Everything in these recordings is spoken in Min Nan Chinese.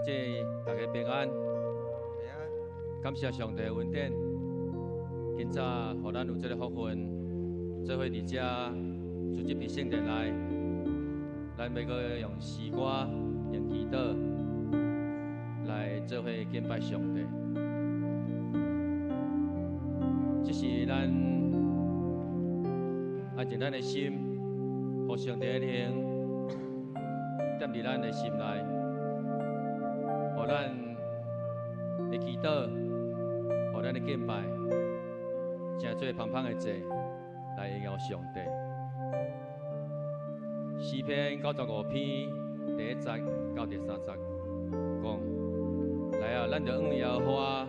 姐，大家平安。平安。感謝上帝恩典，今早予咱有這个福分，做伙佇遮聚集佇聖殿內，咱欲閣用詩歌、用祈禱來做伙敬拜上帝。這是咱安靜咱的心，予上帝的靈踮佇咱的心內，予咱的祈禱，予咱的敬拜，成做芳芳的祭來榮耀上帝。詩篇95篇第一節到第三節講：來啊，咱著向耶和華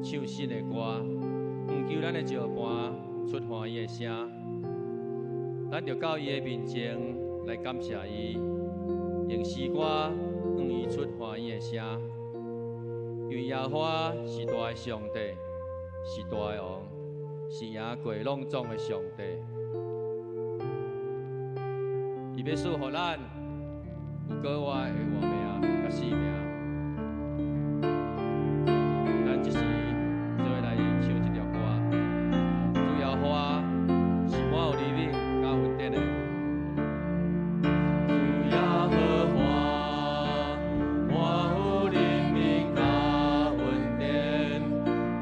唱新的歌，向求咱的石磐出歡喜的聲。咱著到伊的面前來感謝伊，用詩歌向伊出歡喜的聲。因為耶和華是大的上帝，是大的王，是贏過攏總的上帝。伊欲賜予咱有閣活的活命佮性命。咱這時做伙來唱這條歌。主耶和華是滿有憐憫佮恩典的。主耶和華滿有憐憫佮恩典，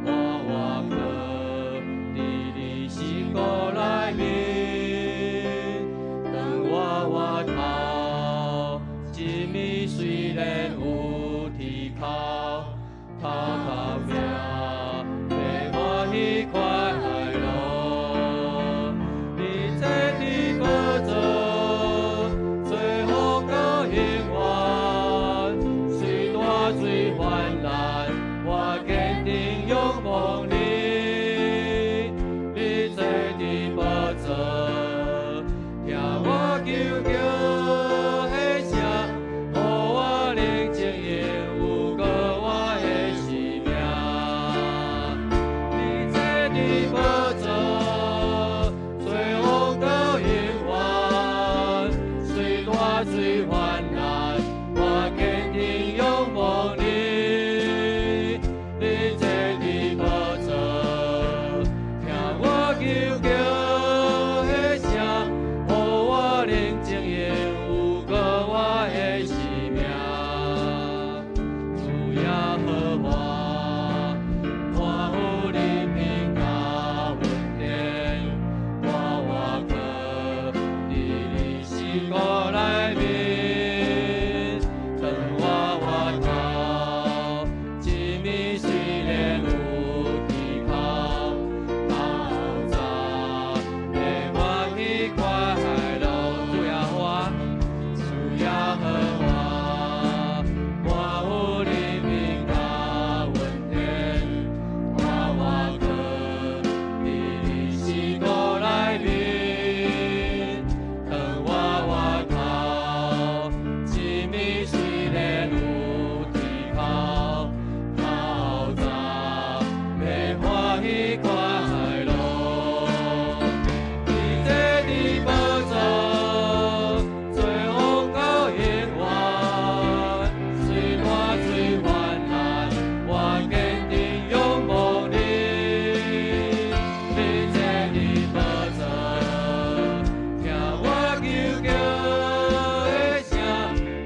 我倚靠佇你死蔭內面，當我倚頭，一暝雖然有啼哭，頭殼命欲歡喜快樂。你坐佇寶座，做王到永遠，雖大水泛濫，我堅定仰望你。你坐佇寶座，聽我求叫的聲，予我寧靜應有過我的生命。你坐佇寶座，做王到永遠，雖大水泛濫，我堅定仰望你。你坐佇寶座，聽我求叫的聲，予我寧靜應有過我的生命。主耶和華滿有憐憫佮恩典，我倚靠佇你死蔭內面，當我倚頭，一暝雖然有啼哭，透早會歡喜快樂。主耶和華，主耶和華滿有憐憫佮恩典，我倚靠佇你死蔭內面，當我倚頭，一暝雖然有啼哭，透早欲歡喜快樂。你坐佇寶座，做王到永遠，雖大水泛濫，我堅定仰望你。你坐佇寶座，聽我求叫的聲，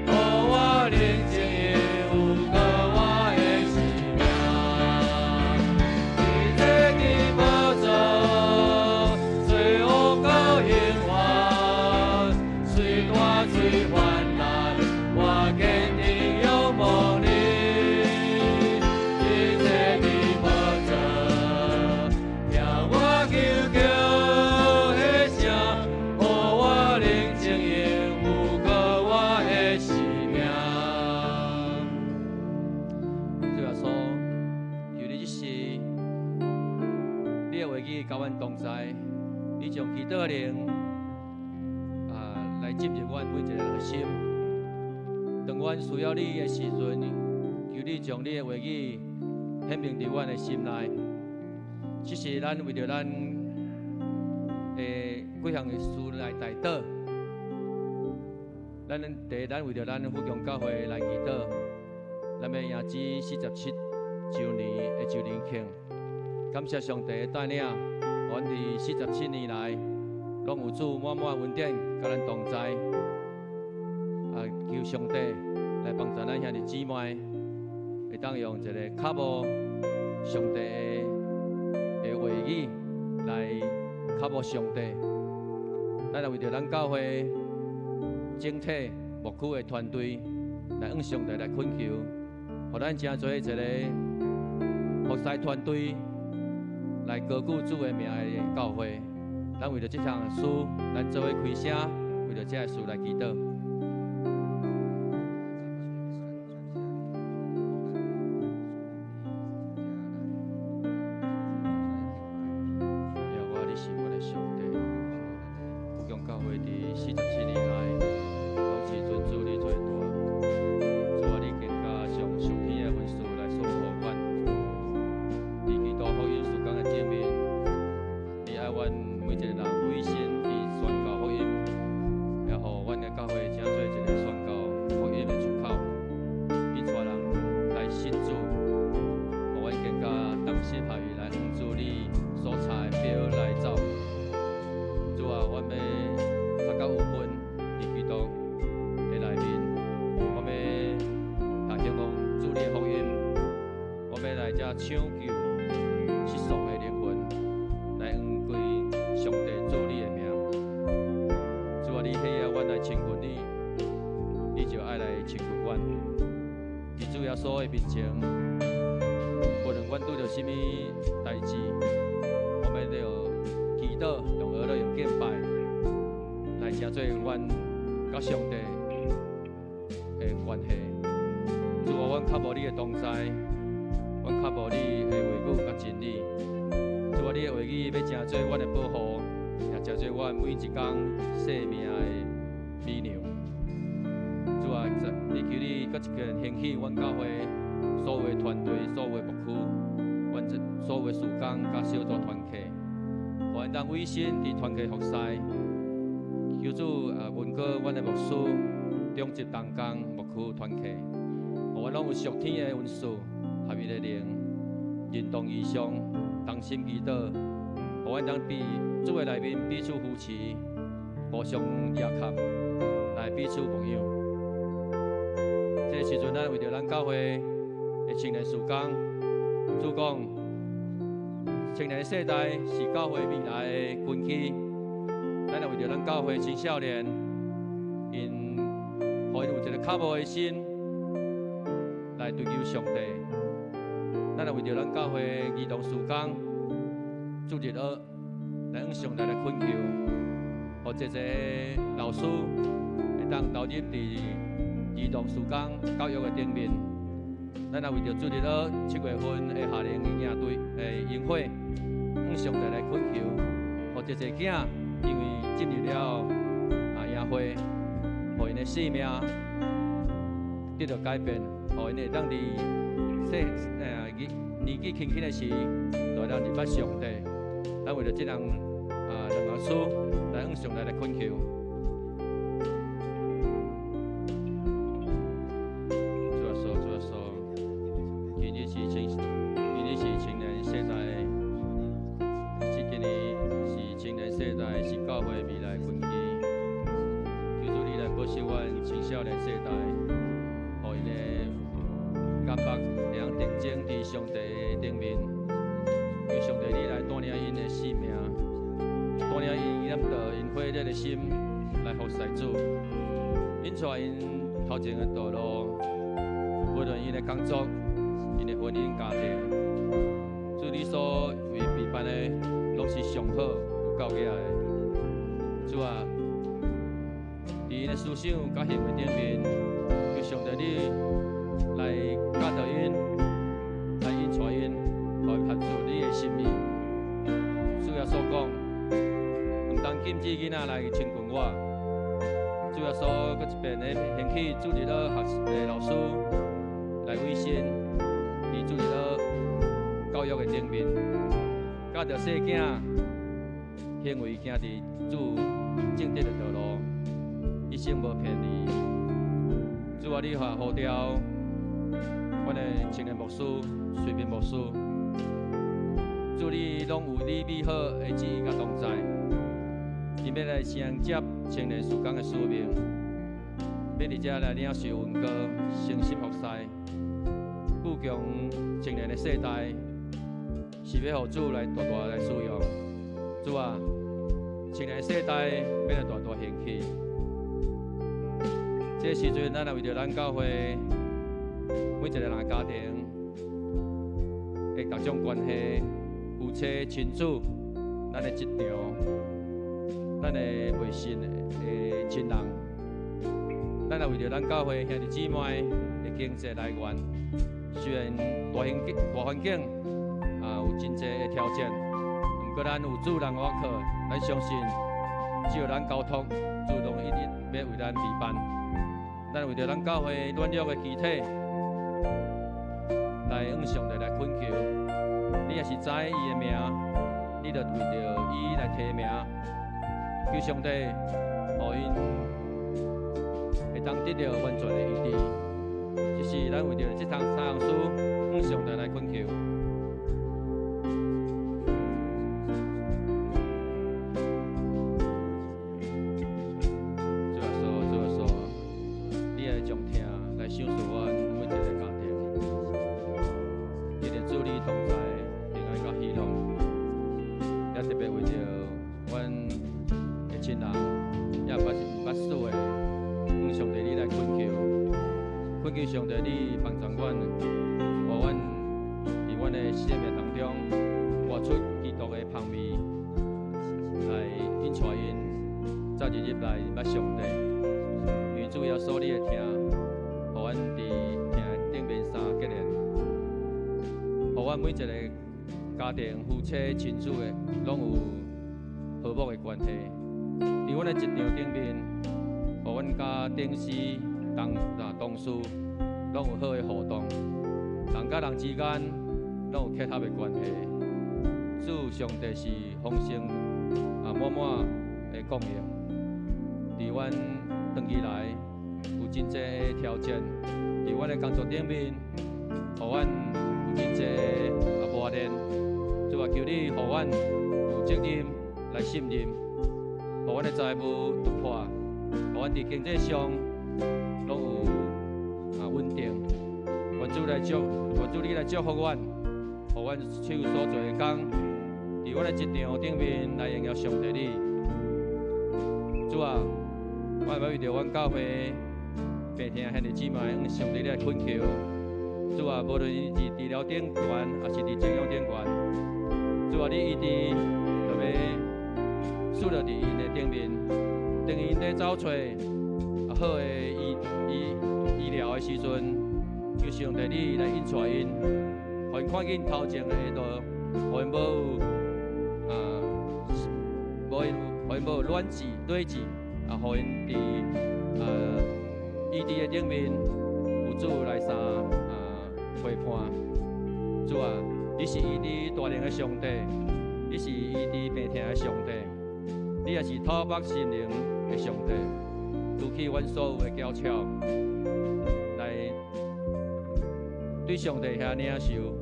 予我寧靜應有過我的生命。你坐佇寶座，做王到永遠，雖大水泛濫，我堅定仰望你。你坐佇寶座，聽我求叫的聲，予我寧靜應有過我的生命。主耶穌，求你這時，你的話語佮阮同在，你將祈禱的靈來進入阮每一個人的心。當阮需要你的時陣，求你將你的話語顯明佇阮的心內。這是咱為著咱的幾項的事來代禱。咱第一，咱為著咱富強教會來祈禱。咱欲迎接47週年的周年慶。感謝上帝的帶領，阮佇四十七年來，攏有主滿滿恩典，佮咱同在。啊，求上帝來幫助咱兄弟姊妹，會當用一个渴慕上帝的話語來渴慕上帝。咱來為著咱教會整體牧區的團隊來向上帝來懇求，予咱成做一个服侍團隊來高舉主的名的教會。咱為著這項事，咱做伙開聲，為著這个事來祈禱。耶和華，你是阮的上帝。福強教會佇四十七年來，攏是尊主你最大。主啊，你更加將屬天的恩賜來賜予阮。佇基督福音事工的頂面，你愛阮每一个人委身佇宣教福音，也予阮的教會成做一个宣教福音的出口，引帶人來信主，予阮更加同心合意來向主你所插的標來走。主啊，阮欲較較有份佇基督的內面，我欲來興揚主你的福音，我欲來遮搶救失喪的靈魂，來向歸上帝主你的名。主啊，你喜愛阮來親近你，你就愛來親近阮。佇主耶穌的面前，無論阮拄著啥物代誌，我們都祈禱，用哀樂，用敬拜，來成做阮佮上帝的關係。主啊，阮渴慕你的同在，阮渴慕你的話語佮真理。主啊，你的話語欲成做阮的保護，也成做阮每一工生命的美糧。主啊，你求你閣一遍興起阮教會所有的團隊、所有的牧區，阮這所有的事工佮小組團契，予𪜶當委身佇團契服侍。求主啊，恩膏阮的牧師、長執同工、牧區團契，予阮攏有屬天的恩賜、合一的靈，認同異象，同心祈禱，予阮當佇主的內面彼此扶持，互相依靠，來彼此牧養。這个時陣，咱為著咱教會的青年事工，主講青年世代是教會未來的根基。咱來為著咱教會青少年，𪜶予𪜶有一个渴慕的心來追求上帝。咱來為著咱教會兒童事工、主日學來向上帝來懇求，予濟濟老師會當投入佇兒童事工教育的頂面。咱來為著主日學7月份的夏令營營隊的營會，向上帝來懇求，予濟濟囝因為進入了啊營會，予𪜶的生命得著改變，予𪜶會當佇細年紀輕輕的時，就會當認捌上帝。咱為著這兩啊兩項事來向上帝來懇求。主耶穌，主耶穌，今日是青年世代，是今年是青年世代，是教會未來根基。求主你來保守阮青少年世代，予𪜶的眼目會當定睛佇上帝的頂面。求上帝你來帶領𪜶的生命，帶領𪜶念著𪜶火熱的心來服侍主，引帶𪜶頭前的道路，無論𪜶的工作、𪜶的婚姻家庭，主你所為備辦的，攏是上好有夠額的。主啊，佇𪜶的思想佮行為頂面，求上帝你來教導𪜶，來引帶𪜶，予𪜶合主你的心意。主耶穌講，毋通禁止囡仔來親近我。主耶穌閣一遍的興起主日學學的老師來委身佇主日學教育的頂面，教導細囝行為行佇主正直的道路，一生無偏離。主啊，你予呼召阮的青年牧師、隨便牧師，主你攏有你美好的旨意佮同在，𪜶欲來承接青年事工的使命，欲佇遮來領受恩膏，誠心服侍，富強青年的世代，是欲予主來大大來使用。主啊，青年世代欲來大大興起。這個時陣，咱也為著咱教會每一個人的家庭的各種關係，夫妻、親子，咱的職場，咱的未信的親人，咱也為著咱教會兄弟姊妹的經濟來源，雖然大環境啊有真濟的挑戰，毋過咱有主人倚靠，咱相信只要咱交託，主攏一定欲為咱預辦。咱為著咱教會軟弱的肢體，來向上帝來懇求。你若是知伊的名，你就為著伊來提名，求上帝予𪜶會當得著完全的醫治。這是咱為著這項三項事，向上帝來懇求。主耶穌，主耶穌，你愛將疼來賞賜阮每一個家庭，因為主你同在，平安佮喜樂，也特別為著阮的親人，也毋捌死的，向上帝你來懇求，懇求上帝你幫助阮，予阮佇阮的生命當中活出基督的芳味，來引帶𪜶早日入來認捌上帝。因為主耶穌你的疼，予阮佇疼的頂面相結連，予阮每一個家庭、夫妻、親子的，攏有和睦的關係。佇阮的職場頂面，予阮佮頂司、同事攏有好的互動，人佮人之間攏有契合的關係。主上帝是豐盛啊滿滿的供應。佇阮長期來有真濟的挑戰，佇阮的工作頂面，予阮有真濟的磨練。主啊，求你予阮有責任來信任，予阮的財務突破，予阮佇經濟上攏有穩定。願主你來祝福阮，予阮手所做的工，佇阮的職場頂面來榮耀上帝你。主啊，我欲為著阮教會病疼兄弟姊妹，向上帝你來懇求。主啊，無論𪜶佇治療頂懸，抑是佇靜養頂懸，主啊，你醫治著欲賜落佇𪜶的頂面，當𪜶咧走揣好的醫療的時陣，求上帝你來引帶𪜶，予𪜶看見頭前的路，予𪜶無啊，無𪜶，予𪜶無亂志、對志，啊，予𪜶佇醫治的頂面有主來相陪伴。主啊，你是醫治大能的上帝，你是醫治病疼的上帝，你也是透目心靈的上帝，除去阮所有的嬌俏，來對上帝遐領受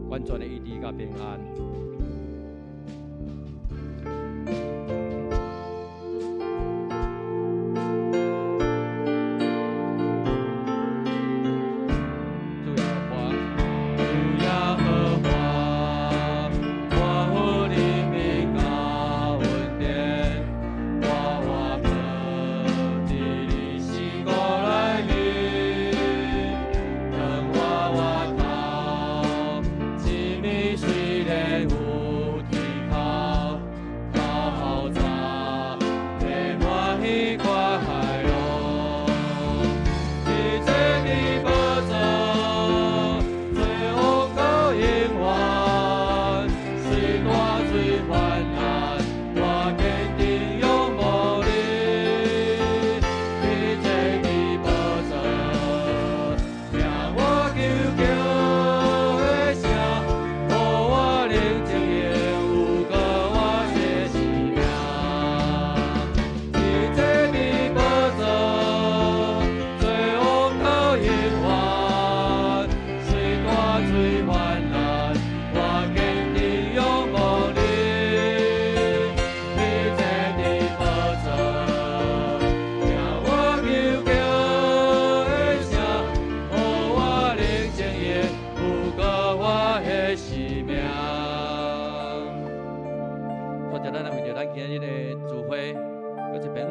完全的醫治佮平安。主耶和華，主耶和華，我有靈命佮恩典，我倚靠佇你心肝內面，當我倚靠，一暝雖然有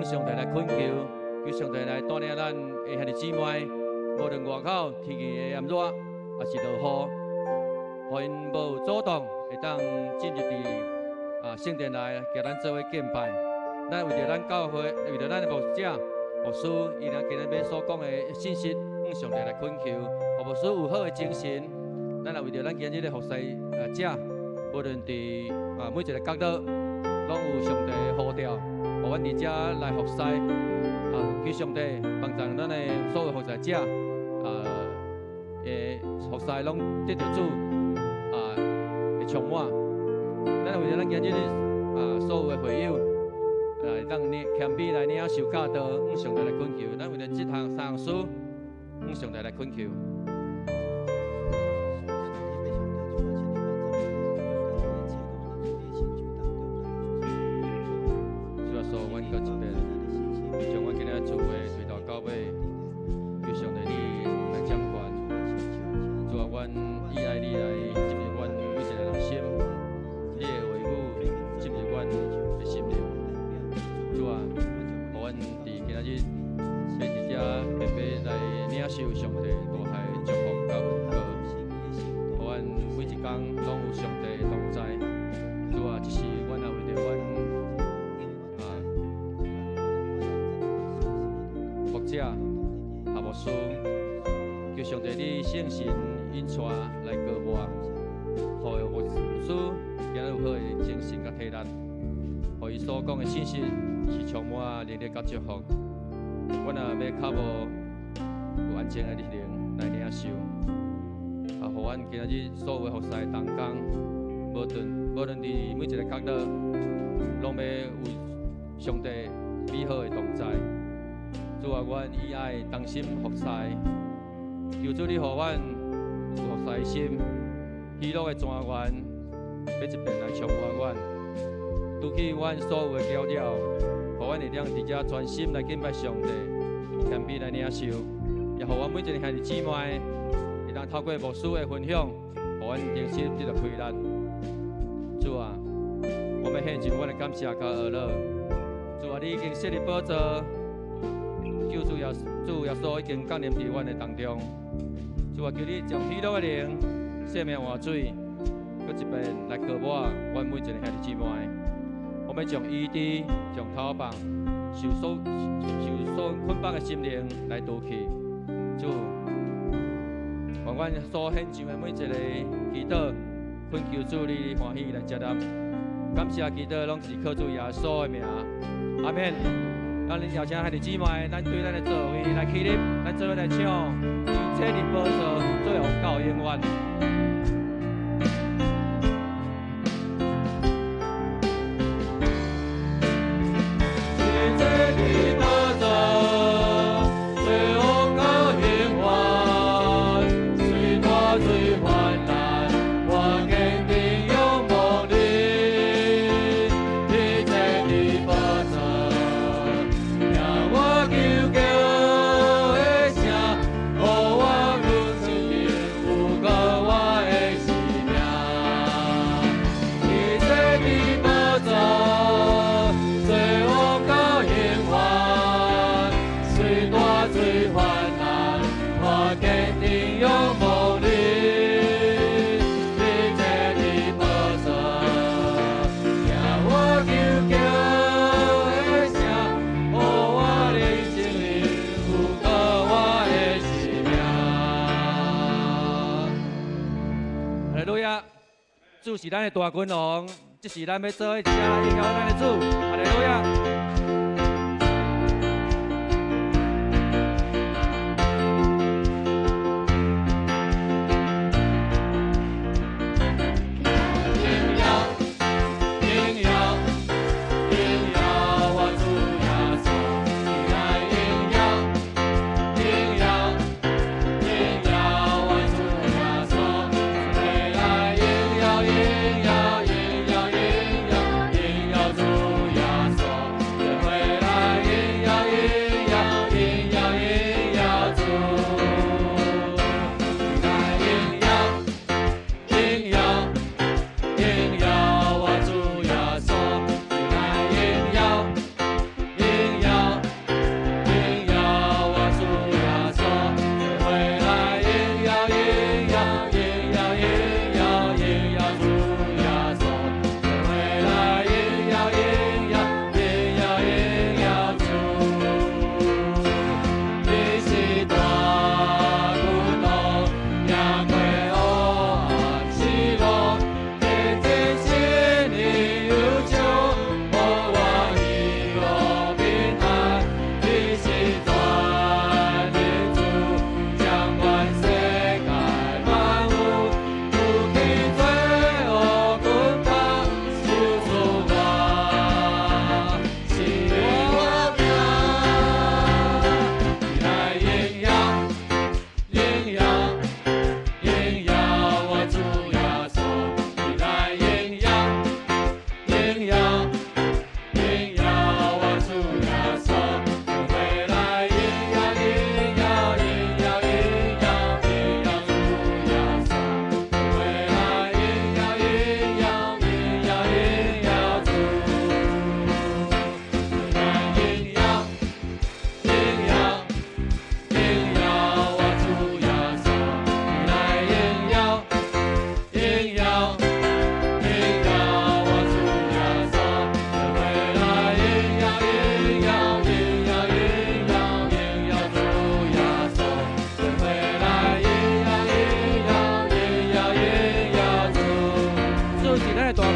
上帝來懇求，求上帝來帶領咱的兄弟姊妹，無論外口天氣會炎熱，抑是落雨，予𪜶無阻擋，會當進入佇聖殿內，共咱做伙敬拜。咱為著咱教會，為著咱的牧者、牧師，伊若今日欲所講的信息，向上帝來懇求，予牧師有好的精神。咱也為著咱今日的服侍者，無論佇每一个角落，攏有上帝的呼召，予阮佇遮來服侍。求上帝幫助咱的所有服侍者，的服侍攏得著主的充滿。咱為著咱今日所有的會友，來當領謙卑來領受教導，向上帝來懇求。咱為著這項三項事，向上帝來懇求。主耶穌，阮閣一遍，將阮今日聚會隨頭到尾，求上帝你來掌權。主啊，阮倚愛你來進入阮每一個人心，你的話語進入阮的心靈。主啊，予阮佇今仔日欲佇遮白白來領受上帝大海的祝福佮恩膏，予阮每一工攏有上帝的同在。主啊，這是阮也為著阮牧者、和牧師，求上帝你聖神引帶來膏抹，予牧師今日有好的精神佮體力，予伊所講的信息是充滿能力佮祝福。阮也欲較無有安靜的靈來領受，予阮今日所有的服侍同工，無論佇每一个角落，攏欲有上帝美好的同在。主啊，阮以愛同心服侍，求主你予阮有服侍的心，喜樂的泉源，欲一遍來充滿阮，除去阮所有的攪擾，予阮會當佇遮專心來敬拜上帝，謙卑來領受，也予阮每一个兄弟姊妹，會當透過牧師的分享，予阮重新得著開力。主啊，我欲獻上阮的感謝佮阿樂。主啊，你已經設立寶座，救主耶主耶穌已經降臨佇阮的當中。主啊，求你將喜樂的靈、生命活水，閣一遍來澆滿阮每一个兄弟姊妹。我欲將醫治、將頭棒、受所捆綁的心靈來除去。主，願阮所獻上的每一个祈禱，懇求主你歡喜來接納。感謝祈禱，攏是靠主耶穌的名。阿們。咱邀請兄弟姊妹，咱對咱的座位來起立，咱做伙來唱《坐佇寶座，做王到永遠》。坐佇寶座，做王到永遠，雖大水患難，我堅定仰望你。你坐佇寶座，聽我求叫的聲，予我阮生命有過我的生命。你坐佇寶座，做王到永遠，雖大水患難，我堅定仰望你。你坐佇寶座，聽我求叫的聲，予我的生命有過我的生命。哈利路亞！主是咱的大君王，這是咱欲做伙佇遮榮耀咱的主。哈利路亞！榮耀，榮耀，榮耀我主耶穌，你來榮耀，榮耀，榮耀我主耶穌，你來榮耀，榮耀，榮耀，榮耀，榮耀主耶穌，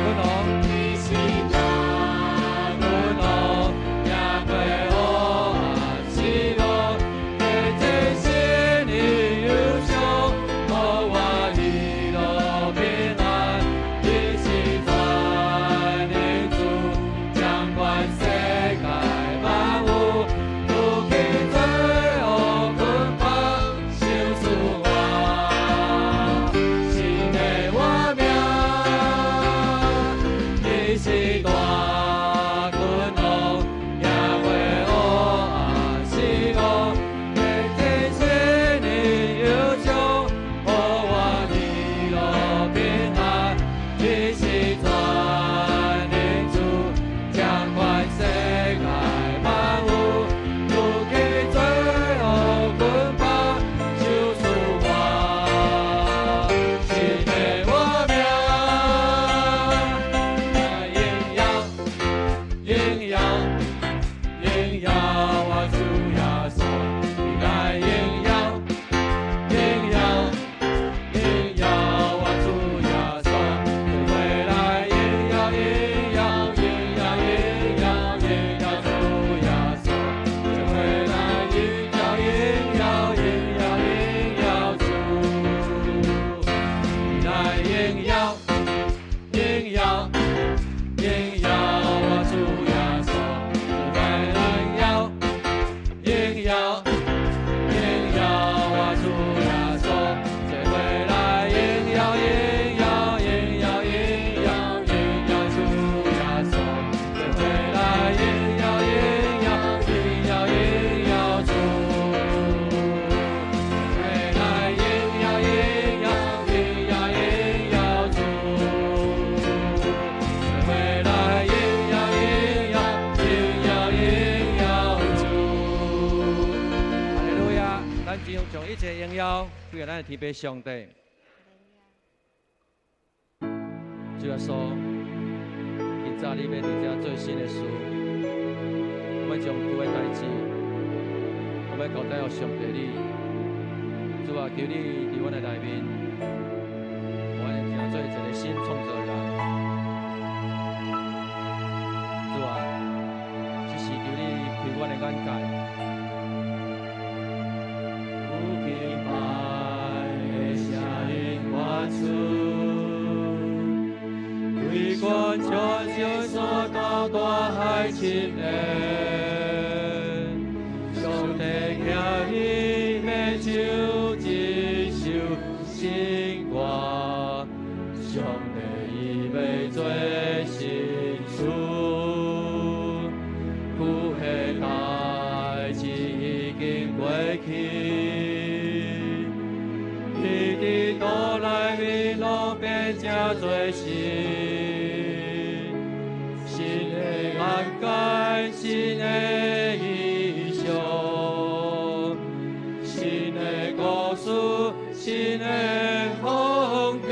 君王，你是大君王，贏過黑暗死亡，加添新的憂傷，予我喜樂平安。你是全能主，掌管世界萬有，除去罪惡捆綁，賞賜我新的活命。你是大君王，贏過黑暗死亡，加添新的憂傷，予我喜樂平安。你是全能主，掌管世界萬有，除去罪惡捆綁，賞賜我新的活命。榮耀，榮耀，榮耀我主耶穌，你來榮耀，榮耀，榮耀我主耶穌，做伙來榮耀，榮耀，榮耀，榮耀，榮耀主耶穌，做伙來榮耀，榮耀，榮耀，榮耀主，你來榮耀，榮耀，榮耀我主耶穌，來榮耀，榮耀，榮耀我主耶穌，做伙來榮耀，榮耀，榮耀，榮耀，榮耀主耶穌，做伙來榮耀，榮耀，榮耀，榮耀主，做伙來榮耀，榮耀，榮耀，榮耀主，做伙來榮耀，榮耀，榮耀，榮耀主。哈利路亞！咱將一切榮耀歸給咱的天父上帝。主耶穌，今早你欲佇遮做新的事，我欲將舊的代誌，我欲交代予上帝你。主啊，求你佇阮的內面，予阮成做一個新創造的人。主啊，這時求你開阮的眼界。有敬拜的聲音發出，對關將山到大海深淵，上帝徛伊欲唱一首新歌，上帝伊欲做新事，舊的代誌已經過去，伊佇肚內面攏變成做新，新的眼界，新的異象，新的故事，新的方向，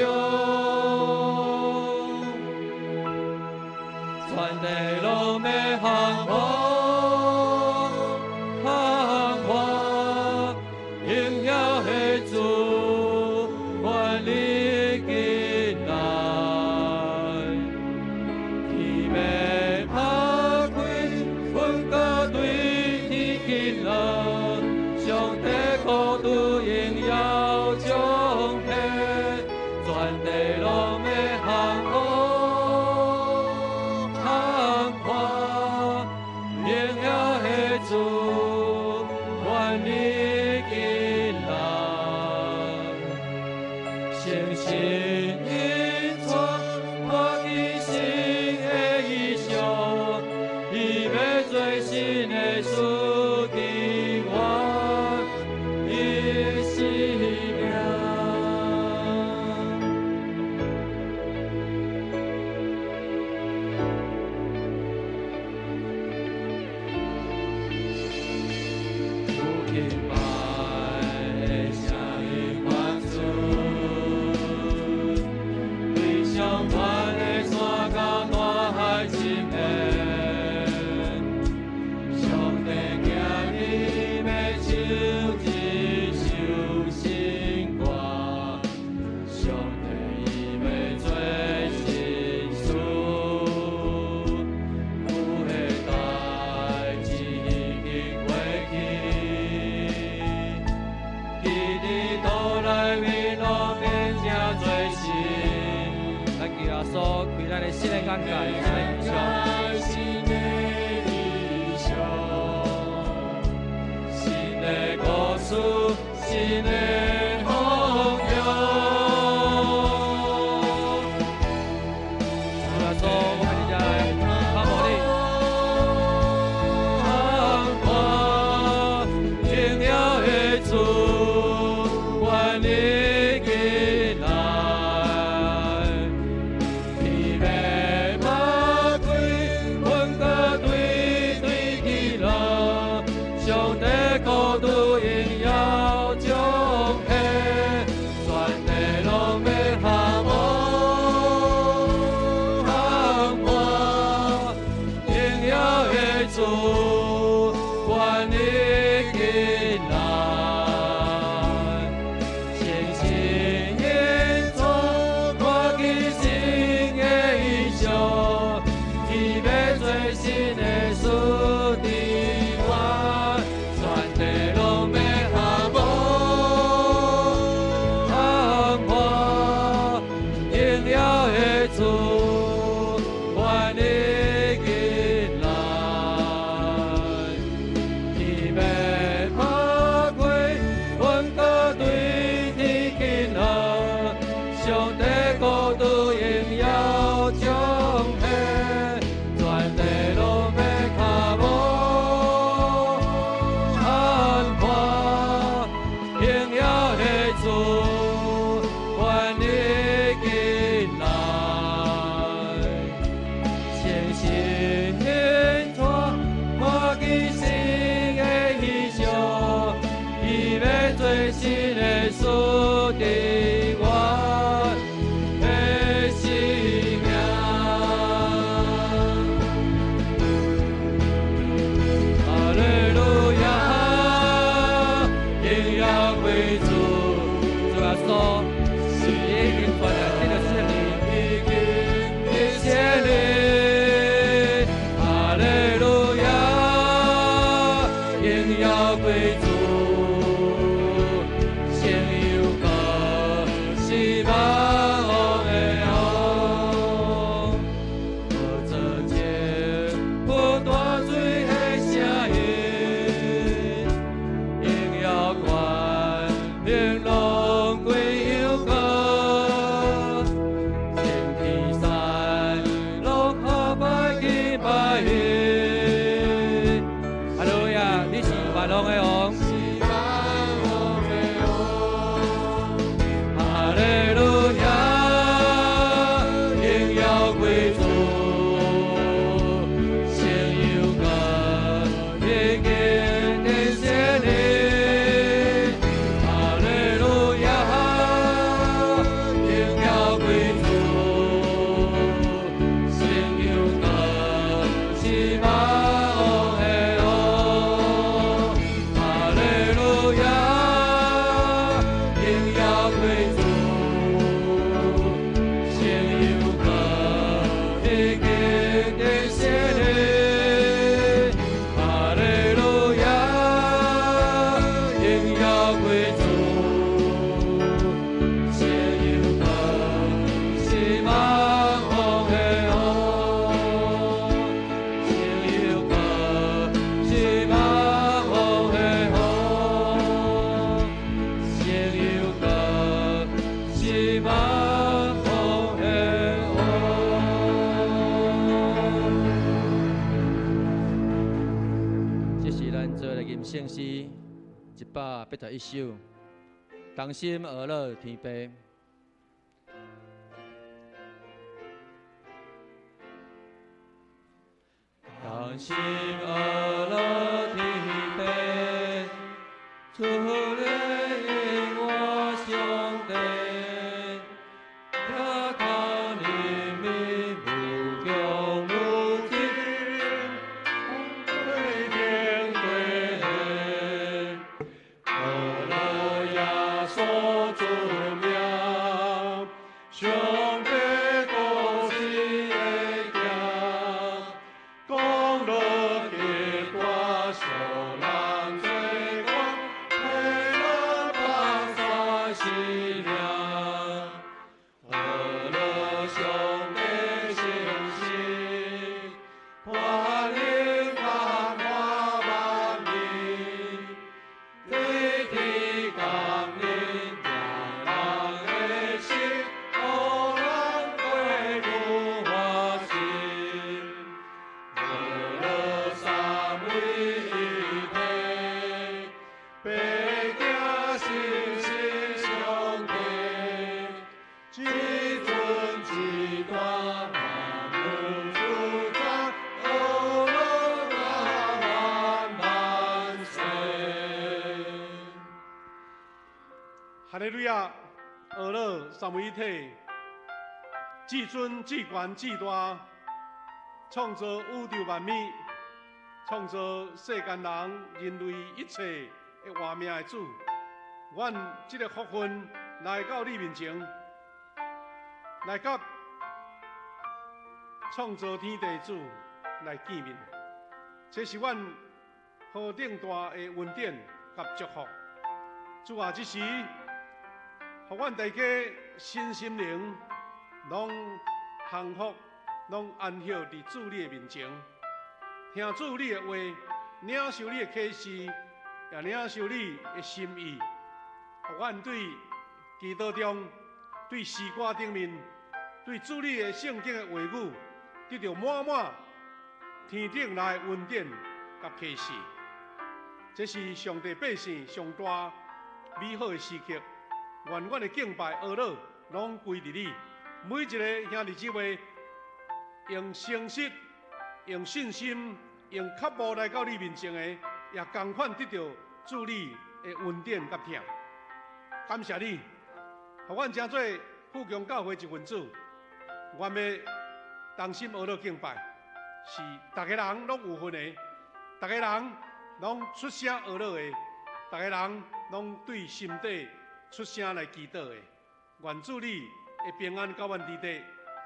全地攏欲向我，向我，榮耀的主，權力進來，天欲拍開，雲閣對天緊落，上帝國度榮耀彰顯，全地攏欲向我，向我，榮穌開咱的新的眼界，新的異象。新的異象，新的故事，新的方向。主耶穌，我們佇遮來渴慕你。看榮耀的主，願你進來。天欲擘開，雲閣對對起來，上帝國度榮耀彰顯，全地攏欲渴慕，看榮耀的主，願你進來。聖神引導，看見新的異象，伊欲做新的事佇我，全地攏欲渴慕，看榮耀的主，願你進來。天欲擘開，雲閣對天起來，上帝國度榮耀彰顯，全地攏欲渴慕，看榮耀的主，願你進來。聖神引導，看見新的異象，伊欲做新的事佇我的生命。哈利路亞，榮耀歸主，主耶穌，是已經傳來這個勝利，已經的勝利。哈利路亞，榮耀歸主，聖有國是萬王的王，寶座前有大水的聲音，榮耀權能攏歸有國，升天山攏下拜敬拜伊。哈利路亞，你是萬王的王。哈利路亞，榮耀歸主，聖有國已經的勝利。哈利路亞，榮耀歸主，聖有國是萬王的王。哈利路亞，榮耀歸主，聖有國已經的勝利。哈利路亞，榮耀歸主，聖有國是萬王的王，聖有國是萬王的王，聖有國是萬王的王。這是咱做來吟聖詩181首，同心呵咾天父。同心呵咾天父，主的應我上帝，倚靠人民無窮無盡，對天對呵咾耶穌主名，上帝國是會行，講落經哈利路亞，阿樂三位一體，至尊至懸至大，創造宇宙萬物，創造世間人人類一切的活命的主，阮這个福分來到你面前，來佮創造天地的主來見面，這是阮何等大的恩典佮祝福。主啊，這時，予阮大家身心靈攏降服，攏安歇佇主你的面前，聽主你的話，領受你的啟示，也領受你的心意。予阮對祈禱中，對詩歌頂面，對主你的聖經的話語，得著滿滿天頂來的恩典佮啟示。這是上帝百姓上大美好的時刻。願阮的敬拜、阿樂攏歸佇你。每一个兄弟姊妹，用誠實、用信心、用渴慕來到你面前的，也仝款得著主你的恩典佮疼。感謝你，予阮成做富強教會一份子。願欲同心阿樂敬拜，是逐个人攏有份的，逐个人攏出聲阿樂的，逐个人攏對心底出聲來祈禱的。願主你的平安佮阮佇底，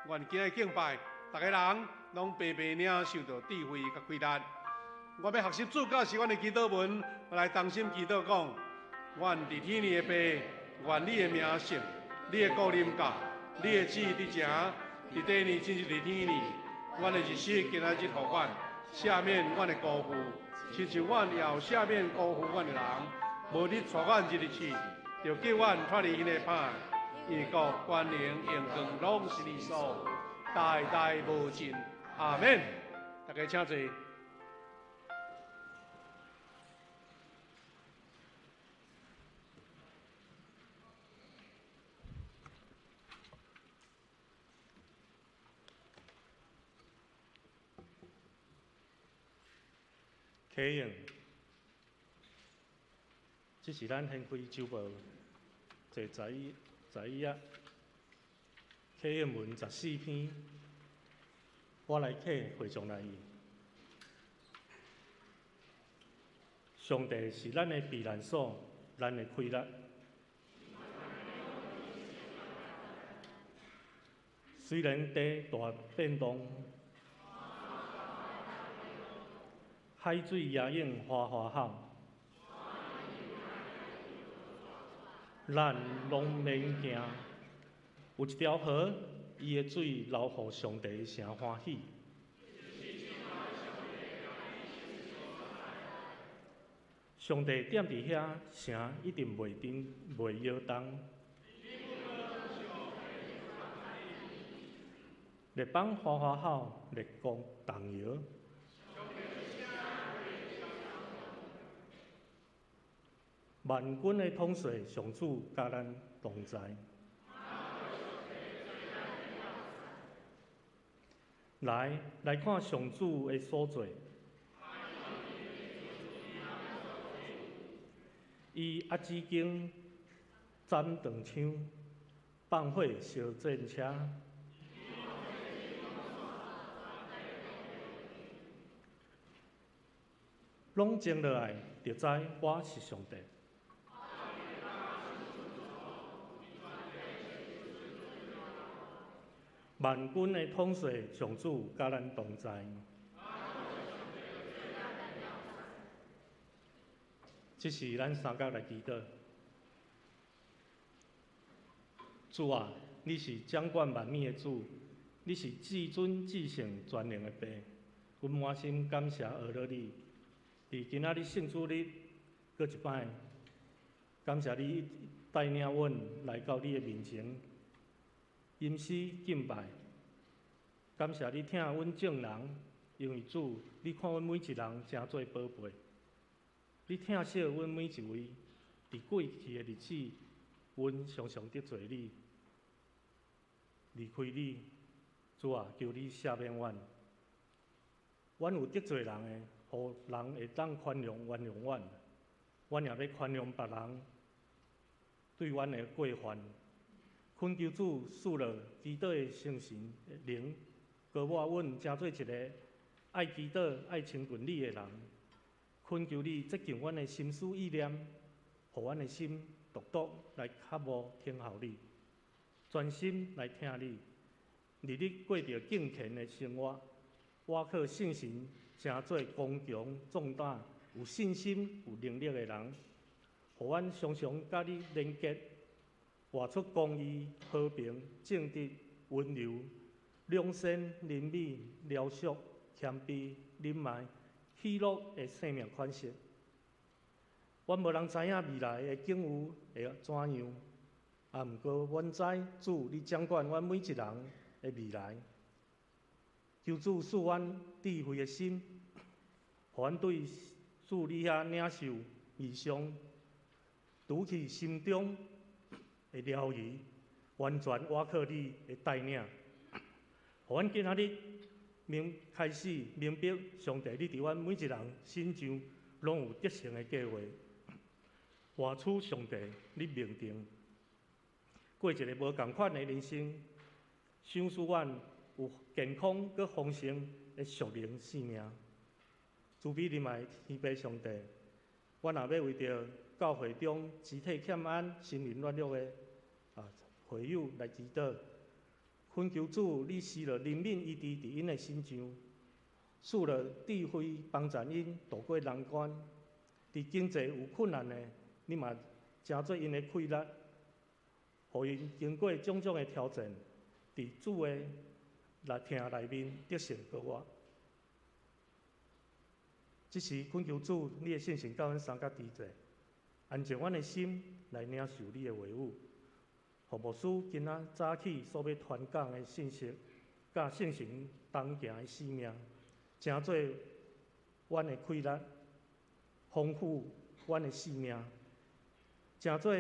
願今日敬拜，逐个人攏白白領受著智慧佮氣力。我欲學習主教示阮的祈禱文，來同心祈禱講：阮佇天裡的父，願你的名聖，你的國臨到，你的旨意佇行，佇地裡親像佇天裡。阮的日食今仔日予阮，赦免阮的辜負，親像阮也有赦免辜負阮的人。無你帶阮入去試，著救阮脫離彼个歹。因為國、權能、榮光，攏是你所有，代代無盡。阿們。大家請坐。啟應，這是咱掀開週報第11頁，啟應文14篇，我來啟會眾來意。上帝是咱的避難所，咱的氣力。雖然地大變動，海水也湧嘩嘩吼，咱攏免驚。有一條河，伊的水流予上帝的城歡喜。上帝踮佇遐，城一定袂震、袂搖動。列邦嘩嘩吼，列國動搖。萬軍的統帥上主佮咱同在。來，來看上主的所做。伊壓指經斬長槍，放火燒戰車。攏靜落來，就知我是上帝。萬軍的統帥上主佮咱同在。這是咱三角來祈禱。主啊，你是掌管萬物的主，你是至尊至聖全能的父。阮滿心感謝阿樂你，佇今仔日聖主日，閣一擺，感謝你帶領阮來到你的面前，吟詩敬拜。感謝你疼阮眾人，因為主，你看阮每一人誠做寶貝。你疼惜阮每一位，佇過去的日子，阮常常得罪你，離開你。主啊，求你赦免阮。阮有得罪人的，予人會當寬容原諒阮。阮也欲寬容別人。對阮的過犯。懇求主賜落祈禱的聖神靈，膏抹阮成做一个愛祈禱、愛親近你的人。懇求你潔淨阮的心思意念，予阮的心獨獨來渴慕聽候你，專心來聽你，日日過著敬虔的生活，倚靠聖神，成做剛強壯膽、有信心、有能力的人，予阮常常佮你連結，活出公義、和平、正直、溫柔、良善、憐憫、饒恕、謙卑、忍耐、喜樂的生命款式。阮無人知影未來的境遇會怎樣，啊，毋過阮知主你掌管阮每一人的未來。求主賜阮智慧的心，予阮對主你遐領受異象，除去心中的撩疑，完全倚靠你的帶領，予阮今仔日明開始明白上帝你佇阮每一人身上攏有得勝的計劃，活出上帝你命定，過一个無仝款的人生，賞賜阮有健康閣豐盛的屬靈生命。慈悲臨愛天父上帝，阮若欲為著教會中肢體欠安、心靈軟弱的會友來祈禱，懇求主你施落憐憫醫治佇𪜶的身上，賜落智慧幫助𪜶渡過難關。佇經濟有困難的，你嘛成做𪜶的氣力，予𪜶經過種種的挑戰，佇主的來疼內面得勝過活。這時懇求主，你的聖神佮阮相佮佇在，安靜阮的心來領受你的話語。予牧師今仔早起所欲傳講的信息，佮聖神同行的使命，成做阮的氣力，豐富阮的生命，成做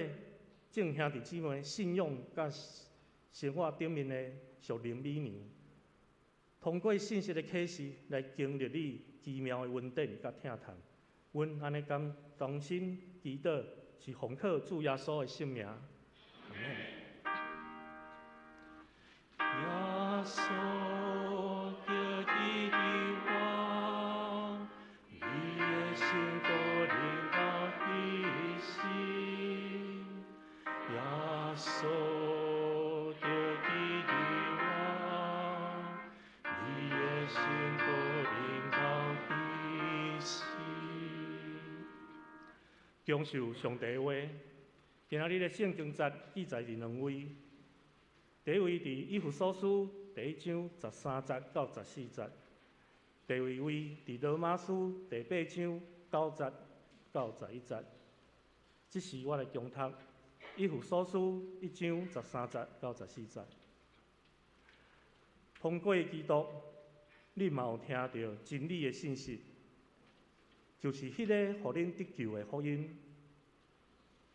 眾兄弟姊妹信仰佮生活頂面的屬靈美糧。通過信息的啟示來經歷你奇妙的恩典佮疼痛。阮按呢敢同心祈禱，是奉靠主耶穌的聖名。阿們。耶穌叫伊的王，伊的聖膏臨到彼時。耶穌叫伊的王，伊的聖膏臨到彼時。享受上帝話。今仔日的聖經節記載佇兩位，第一位佇以弗所書第一章13節到14節，第二位佇羅馬書第八章9節到11節。這時我來恭讀以弗所書一章十三節到十四節。通過基督，你嘛有聽著真理的信息，就是彼个予恁得救的福音。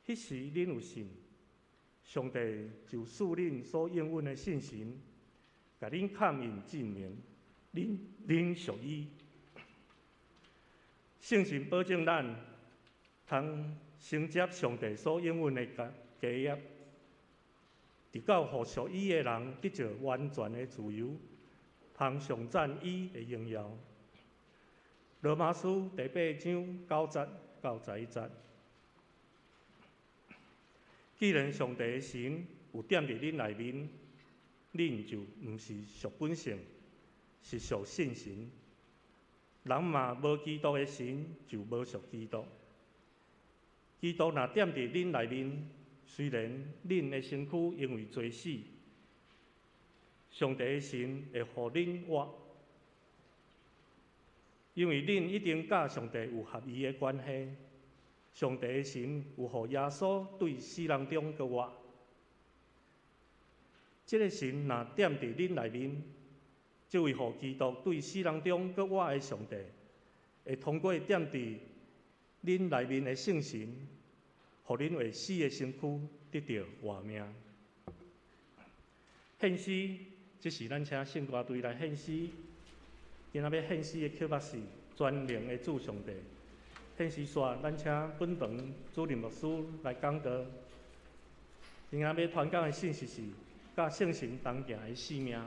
彼時恁有信，上帝就賜恁所應允的聖神，共恁蓋印證明，恁屬伊。聖神保證咱通承接上帝所應允的家業，直到予屬伊的人得著完全的自由，通頌讚伊的榮耀。羅馬書第八章9節到11節。既然上帝的神有踮佇恁內面，恁就毋是屬本性，是屬聖神。人若無基督的神，就無屬基督。基督若踮佇恁內面，雖然恁的身軀因為罪死，上帝的神會予恁活，因為恁已經佮上帝有合一的關係。上帝的神有予耶穌對死人中閣活，這个神若踮佇恁內面，這位予基督對死人中閣活的上帝，會通過踮佇恁內面的聖神，予恁會死的身軀得著活命。獻詩，這時咱請聖歌隊來獻詩。今仔欲獻詩的曲目是《全能的主上帝》。獻詩煞，咱請本堂主任牧師來講道。今仔欲傳講的信息是佮聖神同行的使命。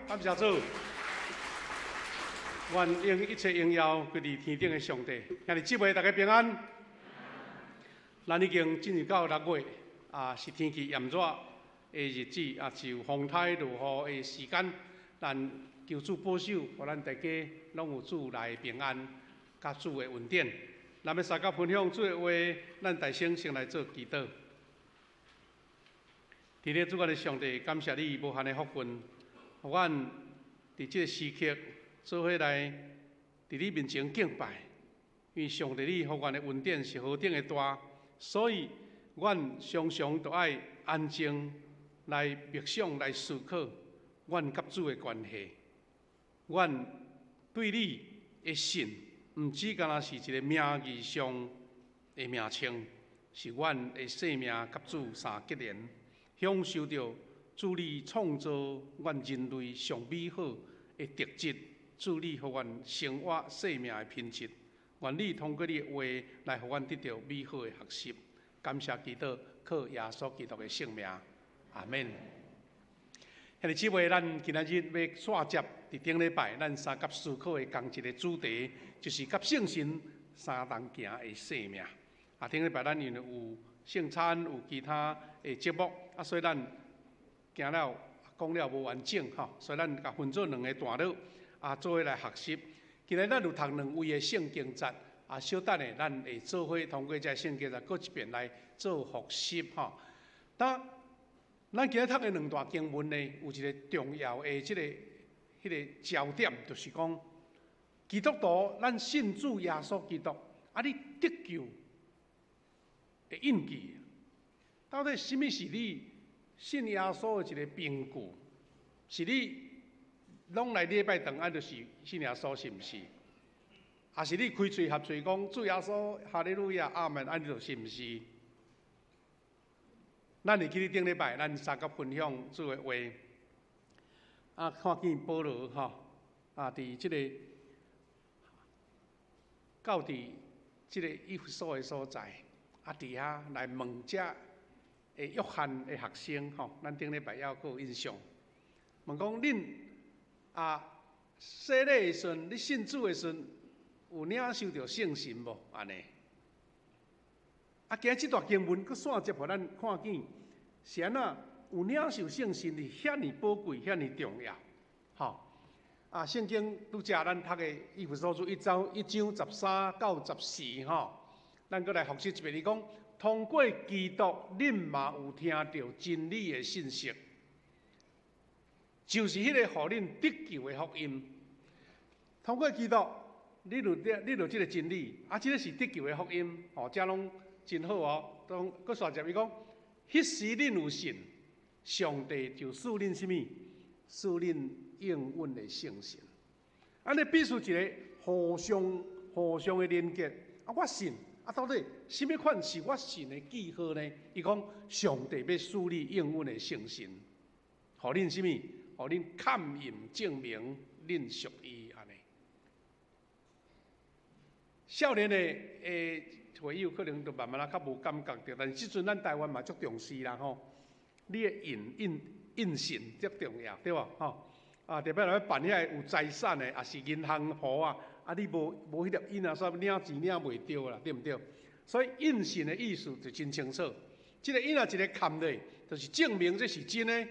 感謝主，願用一切榮耀歸佇天頂的上帝。兄弟姊妹，大家平安。咱已經進入到六月，啊，是天氣炎熱的日子，啊，是有風颱落雨的時間。咱求主保守，予咱大家攏有主內平安，佮主的恩典。咱欲相佮分享主的話，咱大聲先來做祈禱。佇咧主阮的上帝，感謝你無限的福分，予阮佇這个時刻做伙來佇你面前敬拜。因為上帝你予阮的恩典是何等的大，所以阮常常都愛安靜來默想、來思考阮佮主的關係。阮對你的信，毋止干焦是一个名義上的名稱，是阮的生命佮主相結連，享受著主你創造阮人類上美好的特質，主你予阮生活生命的品質。願你通過你的話來予阮得著美好的學習。感謝基督，靠耶穌基督的聖名，阿們。兄弟姊妹，咱今仔日欲紲接佇頂禮拜，咱相佮思考的仝一个主題，就是佮聖神相同行的生命。啊，頂禮拜咱因為有聖餐，有其他的節目，啊，所以咱行了講了無完整吼，所以咱共分做兩个段落，啊，做伙來學習。今日咱有讀兩位的聖經節，啊，小等下咱會做伙通過這聖經節，閣一遍來做複習吼。當咱今日讀的兩段經文呢，有一個重要的這个、彼个焦點，就是講基督徒，咱信主耶穌基督，啊，你得救的印記，到底啥物是你信耶穌的一個憑據？是你攏來禮拜堂，啊，就是信耶穌，是毋是？抑是你開喙合喙講主耶穌，哈利路亞，阿門，按呢就是毋是？咱會記得頂禮拜，咱相佮分享主的話，啊，看見保羅吼，啊，佇這個到佇這个以弗所的所在，啊，佇遐來問遮的約翰的學生吼，咱頂禮拜猶閣有印象，問講恁啊，洗禮的時陣，你信主的時陣，有領受著聖神無？按呢？啊，今日這段經文閣紲接予咱看見，是按怎有領受聖神是遐爾寶貴、遐爾重要，吼！啊，聖經拄才咱讀的以弗所書一章一章13到14吼，咱閣來複習一遍。伊講，通過基督，恁嘛有聽著真理的信息，就是彼個予恁得救的福音。通過基督，你就得，你就這个真理，啊，這个是得救的福音，吼，這攏真好哦。當閣紲接伊講，彼時恁有信，上帝就賜恁啥物？賜恁應允的聖神。按呢必須一个互相互相的連結。啊，我信，啊，到底啥物款是我信的記號呢？伊講，上帝欲賜你應允的聖神，予恁啥物？予恁勘驗證明恁屬伊按呢。少年的的會友可能就慢慢仔較無感覺著，但是這陣咱台灣嘛足重視啦吼。你的印印印信足重要，對無吼？啊，特別若欲辦遐个有財產的，抑是銀行戶啊，啊，你無無彼粒印啊，煞領錢領袂著啦，對毋對？所以印信的意思就真清楚。這个印啊，一个蓋落，就是證明這是真的，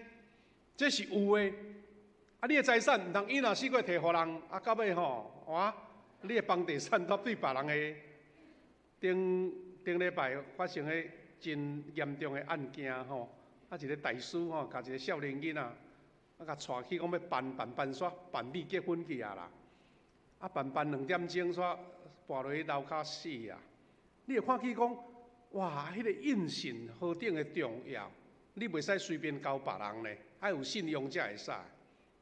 這是有的。啊，你的財產毋通印啊，死過提予人，啊，到尾吼，哇！你的房地產都對別人的。頂頂禮拜發生彼真嚴重的案件吼，啊，一个大師吼，共一个少年囡仔，啊，共帶去講欲辦辦辦煞辦米結婚去啊啦，啊，辦辦兩點鐘煞跋落去樓跤死啊！你會看見講，哇，彼个印信何等的重要，你袂使隨便交別人咧，愛有信用才會使。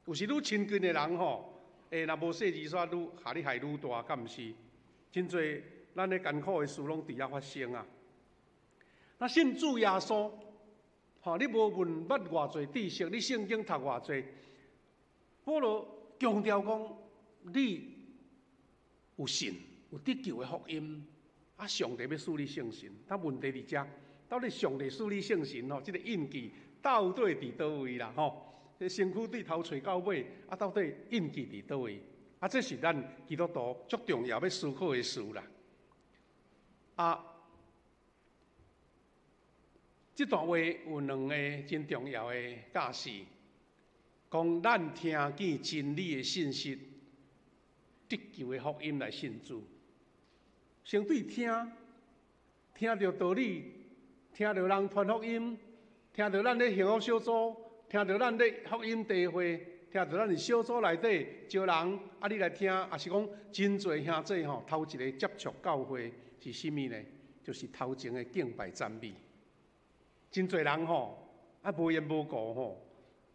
有時愈親近的人吼，欸，若無細膩煞愈予你害愈大，敢毋是？真濟咱咧艱苦的事攏佇遐發生啊！那信主耶穌，吼，你無論捌偌濟知識，你聖經讀偌濟，保羅強調講，你有信，有得救的福音，啊，上帝欲賜你聖神。但問題佇遮，到底上帝賜你聖神吼，這个印記到底佇佗位啦？吼，這身軀對頭揣到尾，啊，到底印記佇佗位？啊，這是咱基督徒足重要欲思考的事啦。啊，這段話有兩个真重要的教示，講咱聽見真理的信息，得救的福音來信主。先對聽，聽著道理，聽著人傳福音，聽著咱咧幸福小組，聽著咱咧福音聚會，聽著咱佇小組內底招人，啊，你來聽，抑是講真濟兄弟吼，頭一个接觸教會是啥物呢？就是頭前的敬拜讚美。真濟人吼，啊，無緣無故吼，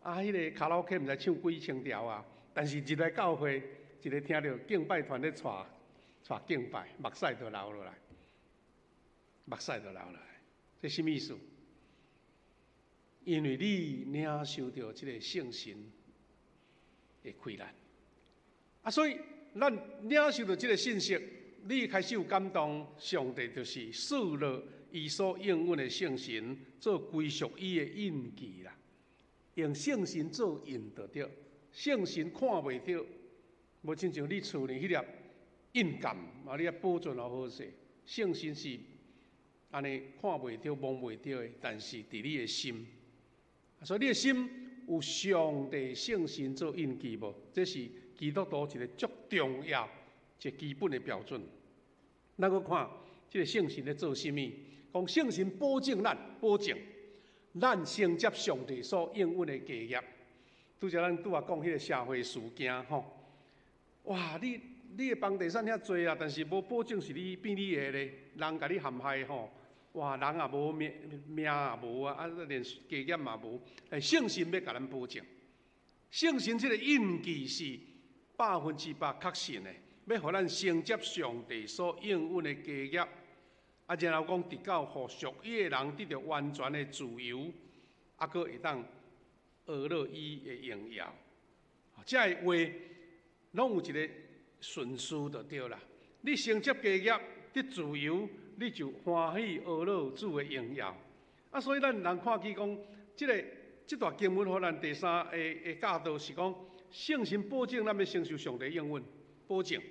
啊，彼个卡拉 OK 毋知唱幾千條啊，但是入來教會，一个聽著敬拜團咧帶帶敬拜，目屎就流落來，目屎就流落來，這啥物意思？因為你領受著這个聖神的氣力，啊，所以咱領受著這个信息，你開始有感動，上帝就是賜落伊所應允的聖神做歸屬伊的印記啦。用聖神做印就對，聖神看袂著，無親像你厝裡彼粒印鑑啊，你愛保存予好勢。聖神是按呢看袂著、摸袂著的，但是佇你的心，所以你的心有上帝聖神做印記無？這是基督徒一个足重要、一个基本的標準。咱閣看這个聖神咧做啥物？講聖神保證咱，保證咱承接上帝所應允的家業。拄才咱拄仔講彼个社會事件吼，哇！你的房地產遐濟啊，但是無保證是你變你的咧，人共你陷害吼，哇！人也無命，命也無啊，啊，連家業嘛無。欸，聖神欲共咱保證，聖神這个印記是100%確信的，欲予咱承接上帝所應允的家業，啊，然後講直到予屬伊的人得著完全的自由，啊，閣會當學落伊的榮耀。這个話攏有一个順序就對啦。你承接家業得自由，你就歡喜學落主的榮耀。啊，所以咱人看見講，這个這段經文予咱第三个的教導是講，聖神保證咱欲承受上帝應允，保證。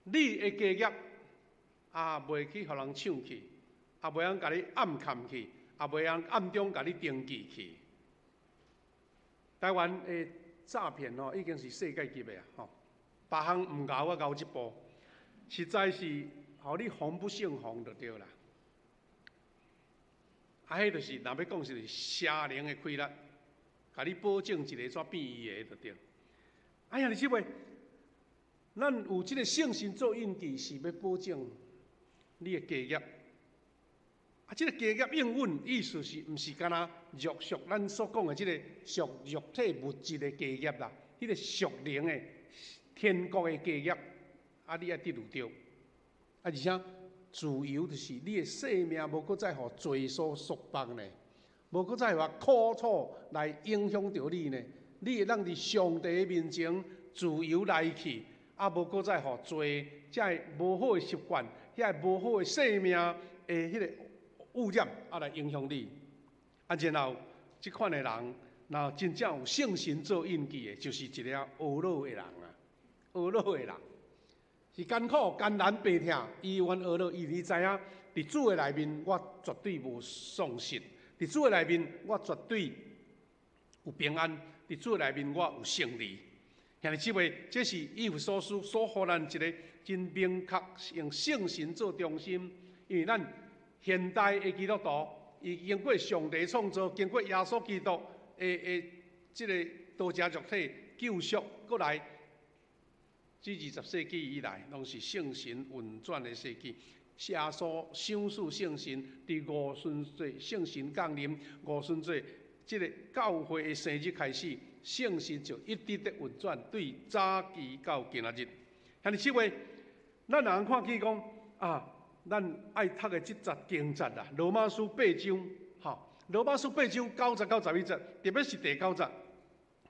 你的家業也袂去予人搶去，也袂通共你暗崁去，也袂通暗中共你登記去。台灣的詐騙吼，已經是世界級的啊！吼，別項毋𠢕，我𠢕這步，實在是予你防不勝防就對啦。啊，彼就是若欲講是邪靈的氣力，共你保證一个怎變伊的就對。哎呀，你這位，咱有這个聖神做印記，是欲保證你的家業。啊，這个家業應允意思是毋是干焦肉屬咱所講的這个屬肉體物質的家業啦？彼个屬靈的天國的家業，啊，你愛得著。啊，而且自由就是你的生命無閣再予罪所束縛呢，無閣再予苦楚來影響著你呢。你會當佇上帝的面前自由來去，啊，無閣再予罪這个無好的習慣，遐个無好的生命的彼个污染啊，來影響你。啊，然後這款的人，若真正有聖神做印記的，就是一个學老的人啊，學老的人是艱苦艱難白疼，伊願學老，伊知影佇主的內面，我絕對無喪失；佇主的內面，我絕對有平安；佇主的內面，我有勝利。兄弟姊妹，這是以弗所書所予咱一个真明確，用聖神做中心，因為咱現代的基督徒，伊經過上帝創造，經過耶穌基督的這个道成肉體救贖過來，這20世紀以來，攏是聖神運轉的世紀。耶穌賞賜聖神，佇五旬節聖神降臨，五旬節這个教會的生日開始，聖神就一直佇運轉，對早期到今仔日。兄弟姊妹，咱若看見講啊，咱愛讀的這節經節啦，羅馬書八章，吼，羅馬書八章9節到11節，特別是第九節，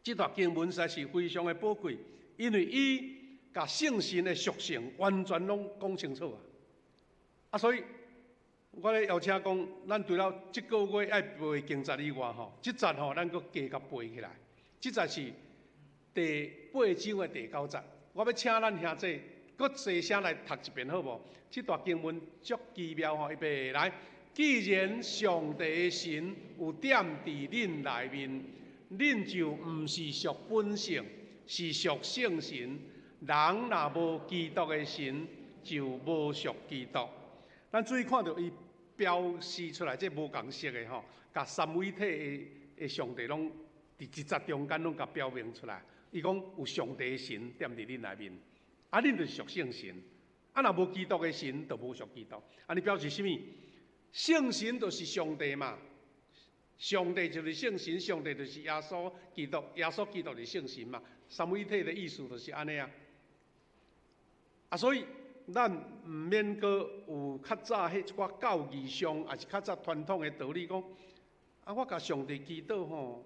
這段經文實在是非常的寶貴，因為伊共聖神的屬性完全攏講清楚啊！啊，所以我咧邀請講，咱除了這個月愛背經節以外，吼，這節吼咱閣加共背起來。這節是第八章的第九節，我欲請咱兄弟閣齊聲來讀一遍好無？這段經文足奇妙吼，預備來。既然上帝的神有踮佇恁內面，恁就毋是屬本性，是屬聖神。人若無基督的神，就無屬基督。咱注意看著伊標示出來，這無仝色的吼，共三位一體的上帝攏佇一節中間攏共標明出來。伊講有上帝的神踮佇恁內面，啊，恁就是屬聖神。啊，若無基督的神，就無屬基督。按呢表示啥物？聖神就是上帝嘛，上帝就是聖神，上帝就是耶穌基督，耶穌基督是聖神嘛，三位一體的意思就是按呢啊。啊，所以咱毋免閣有較早彼一寡教義上，抑是較早傳統的道理講，啊，我共上帝祈禱吼，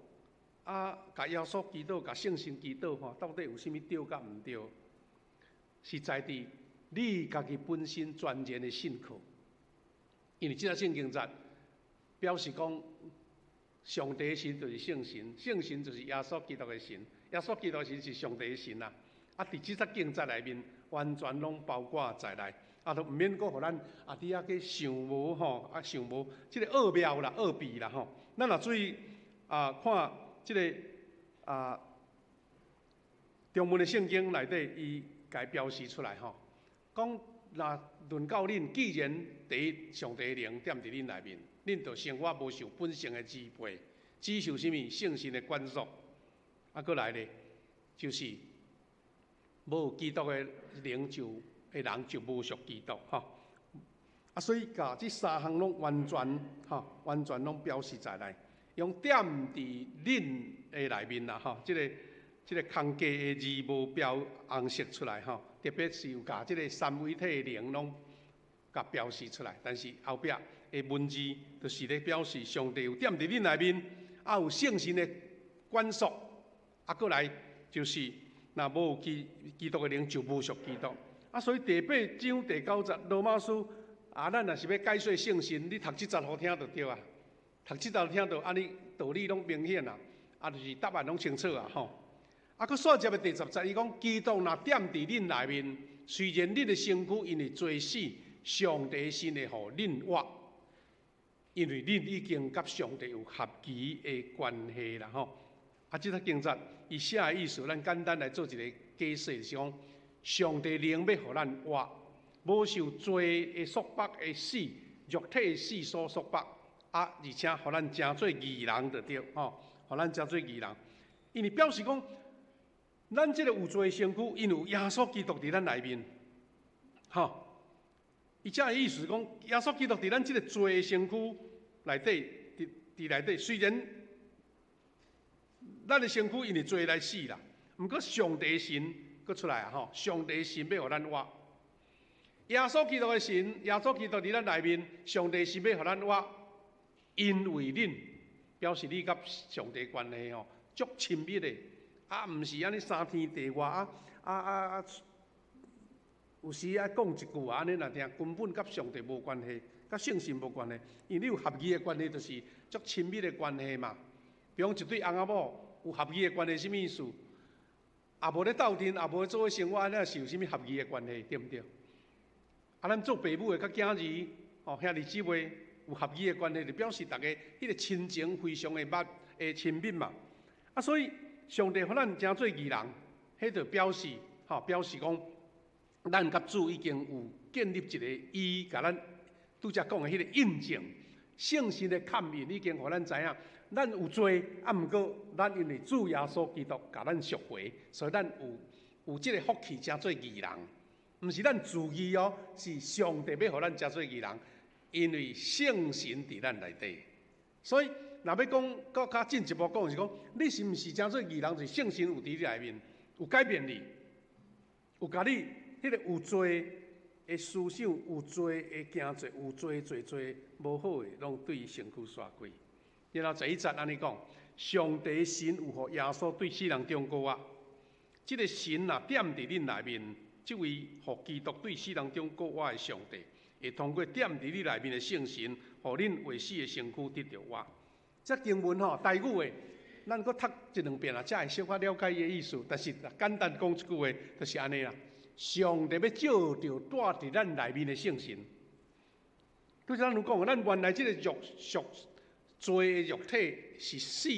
啊，共耶穌祈禱，共聖神祈禱吼，到底有啥物對佮毋對？是在佇你家己本身全然的信靠，因為這個聖經節表示講，上帝神就是聖神，聖神就是耶穌基督的神，耶穌基督的神是上帝的神啊。啊，佇這節經節內面，完全攏包括在內，啊，都毋免閣予咱啊佇遐去想無吼，啊想無這個奧妙啦、奧秘啦吼。咱若注意啊，看這個啊中文的聖經內底，伊共標示出來吼，講若論到恁，既然第一上帝的靈踮佇恁內面，恁就生活無受本性的支配，只受啥物聖神的管束。啊，閣來咧，就是無基督的靈就的人就無屬基督吼。啊，所以共這三項攏完全吼，完全攏表示在內，用踮佇恁的內面啦吼，這個空格的字無標紅色出來吼，特別是有共這個三位一體的靈攏共標示出來，但是後壁的文字就是咧表示上帝有踮佇恁內面，啊有聖神的管束，啊閣來就是若無基督的靈就無屬基督。啊，所以第八章第九節羅馬書啊，咱若是欲解說聖神，你讀這節予聽就對啊，讀這節聽著按呢道理攏明顯啊，啊就是答案攏清楚啊吼。啊，閣煞接的第十節，伊講基督若踮佇恁內面，雖然恁的身軀因為罪死，上帝神會予恁活，因為恁已經佮上帝有合其的關係啦吼。啊，這節經節伊寫的意思，咱簡單來做一個解釋，就是講上帝靈欲予咱活，無受罪的束縛的死，肉體的死所束縛，啊，而且予咱成做義人就對吼，予咱成做義人，因為表示講，咱這個有罪的身軀，因有耶穌基督佇咱內面，吼，伊這个意思講，耶穌基督佇咱這個罪的身軀內底，佇內底，雖然咱的身軀因為罪來死啦，毋過上帝神閣出來啊！吼，上帝神欲予咱活，耶穌基督的神，耶穌基督佇咱內面，上帝神欲予咱活，因為恁表示你佮上帝關係吼，足親密的。啊，毋是按呢三天地外啊啊啊啊！有時愛講一句啊，按呢若聽根本佮上帝無關係，佮聖神無關係，因為你有合義的關係，就是足親密的關係嘛。比如講一對翁仔某有合義的關係，啥物意思？也無咧鬥陣，也無做伙生活，按呢是有啥物合義的關係，對毋對？啊，咱做爸母的佮囝兒，吼兄弟姊妹有合義的關係，就表示逐家彼個親情非常的密的親密嘛。啊，所以上帝予咱成做義人，彼就表示，吼表示講，咱佮主已經有建立一個伊共咱拄才講的彼個印證，聖神的勘印已經予咱知影，咱有罪，啊，毋過咱因為主耶穌基督共咱贖回，所以咱有這個福氣成做義人，毋是咱自義哦，是上帝欲予咱成做義人，因為聖神佇咱內底，所以。若欲講，閣較進一步講，是講你是毋是成做義人，就是聖神有佇你內面，有改變你，有共你彼個有罪的思想、有罪的行做、有罪做做無好的，攏對身軀徙開。然後十一節按呢講，上帝神有予耶穌對死人中復活，這個神若踮佇恁內面，這位予基督對死人中復活的上帝，會通過踮佇你內面的聖神，予恁會死的身軀得著活。這經文吼，台語的，咱閣讀一兩遍啊，才會小可了解伊的意思。但是簡單講一句話，就是按呢啦。上帝欲藉著蹛佇咱內面的聖神，拄才咱有講，咱原來這個肉屬罪的肉體是死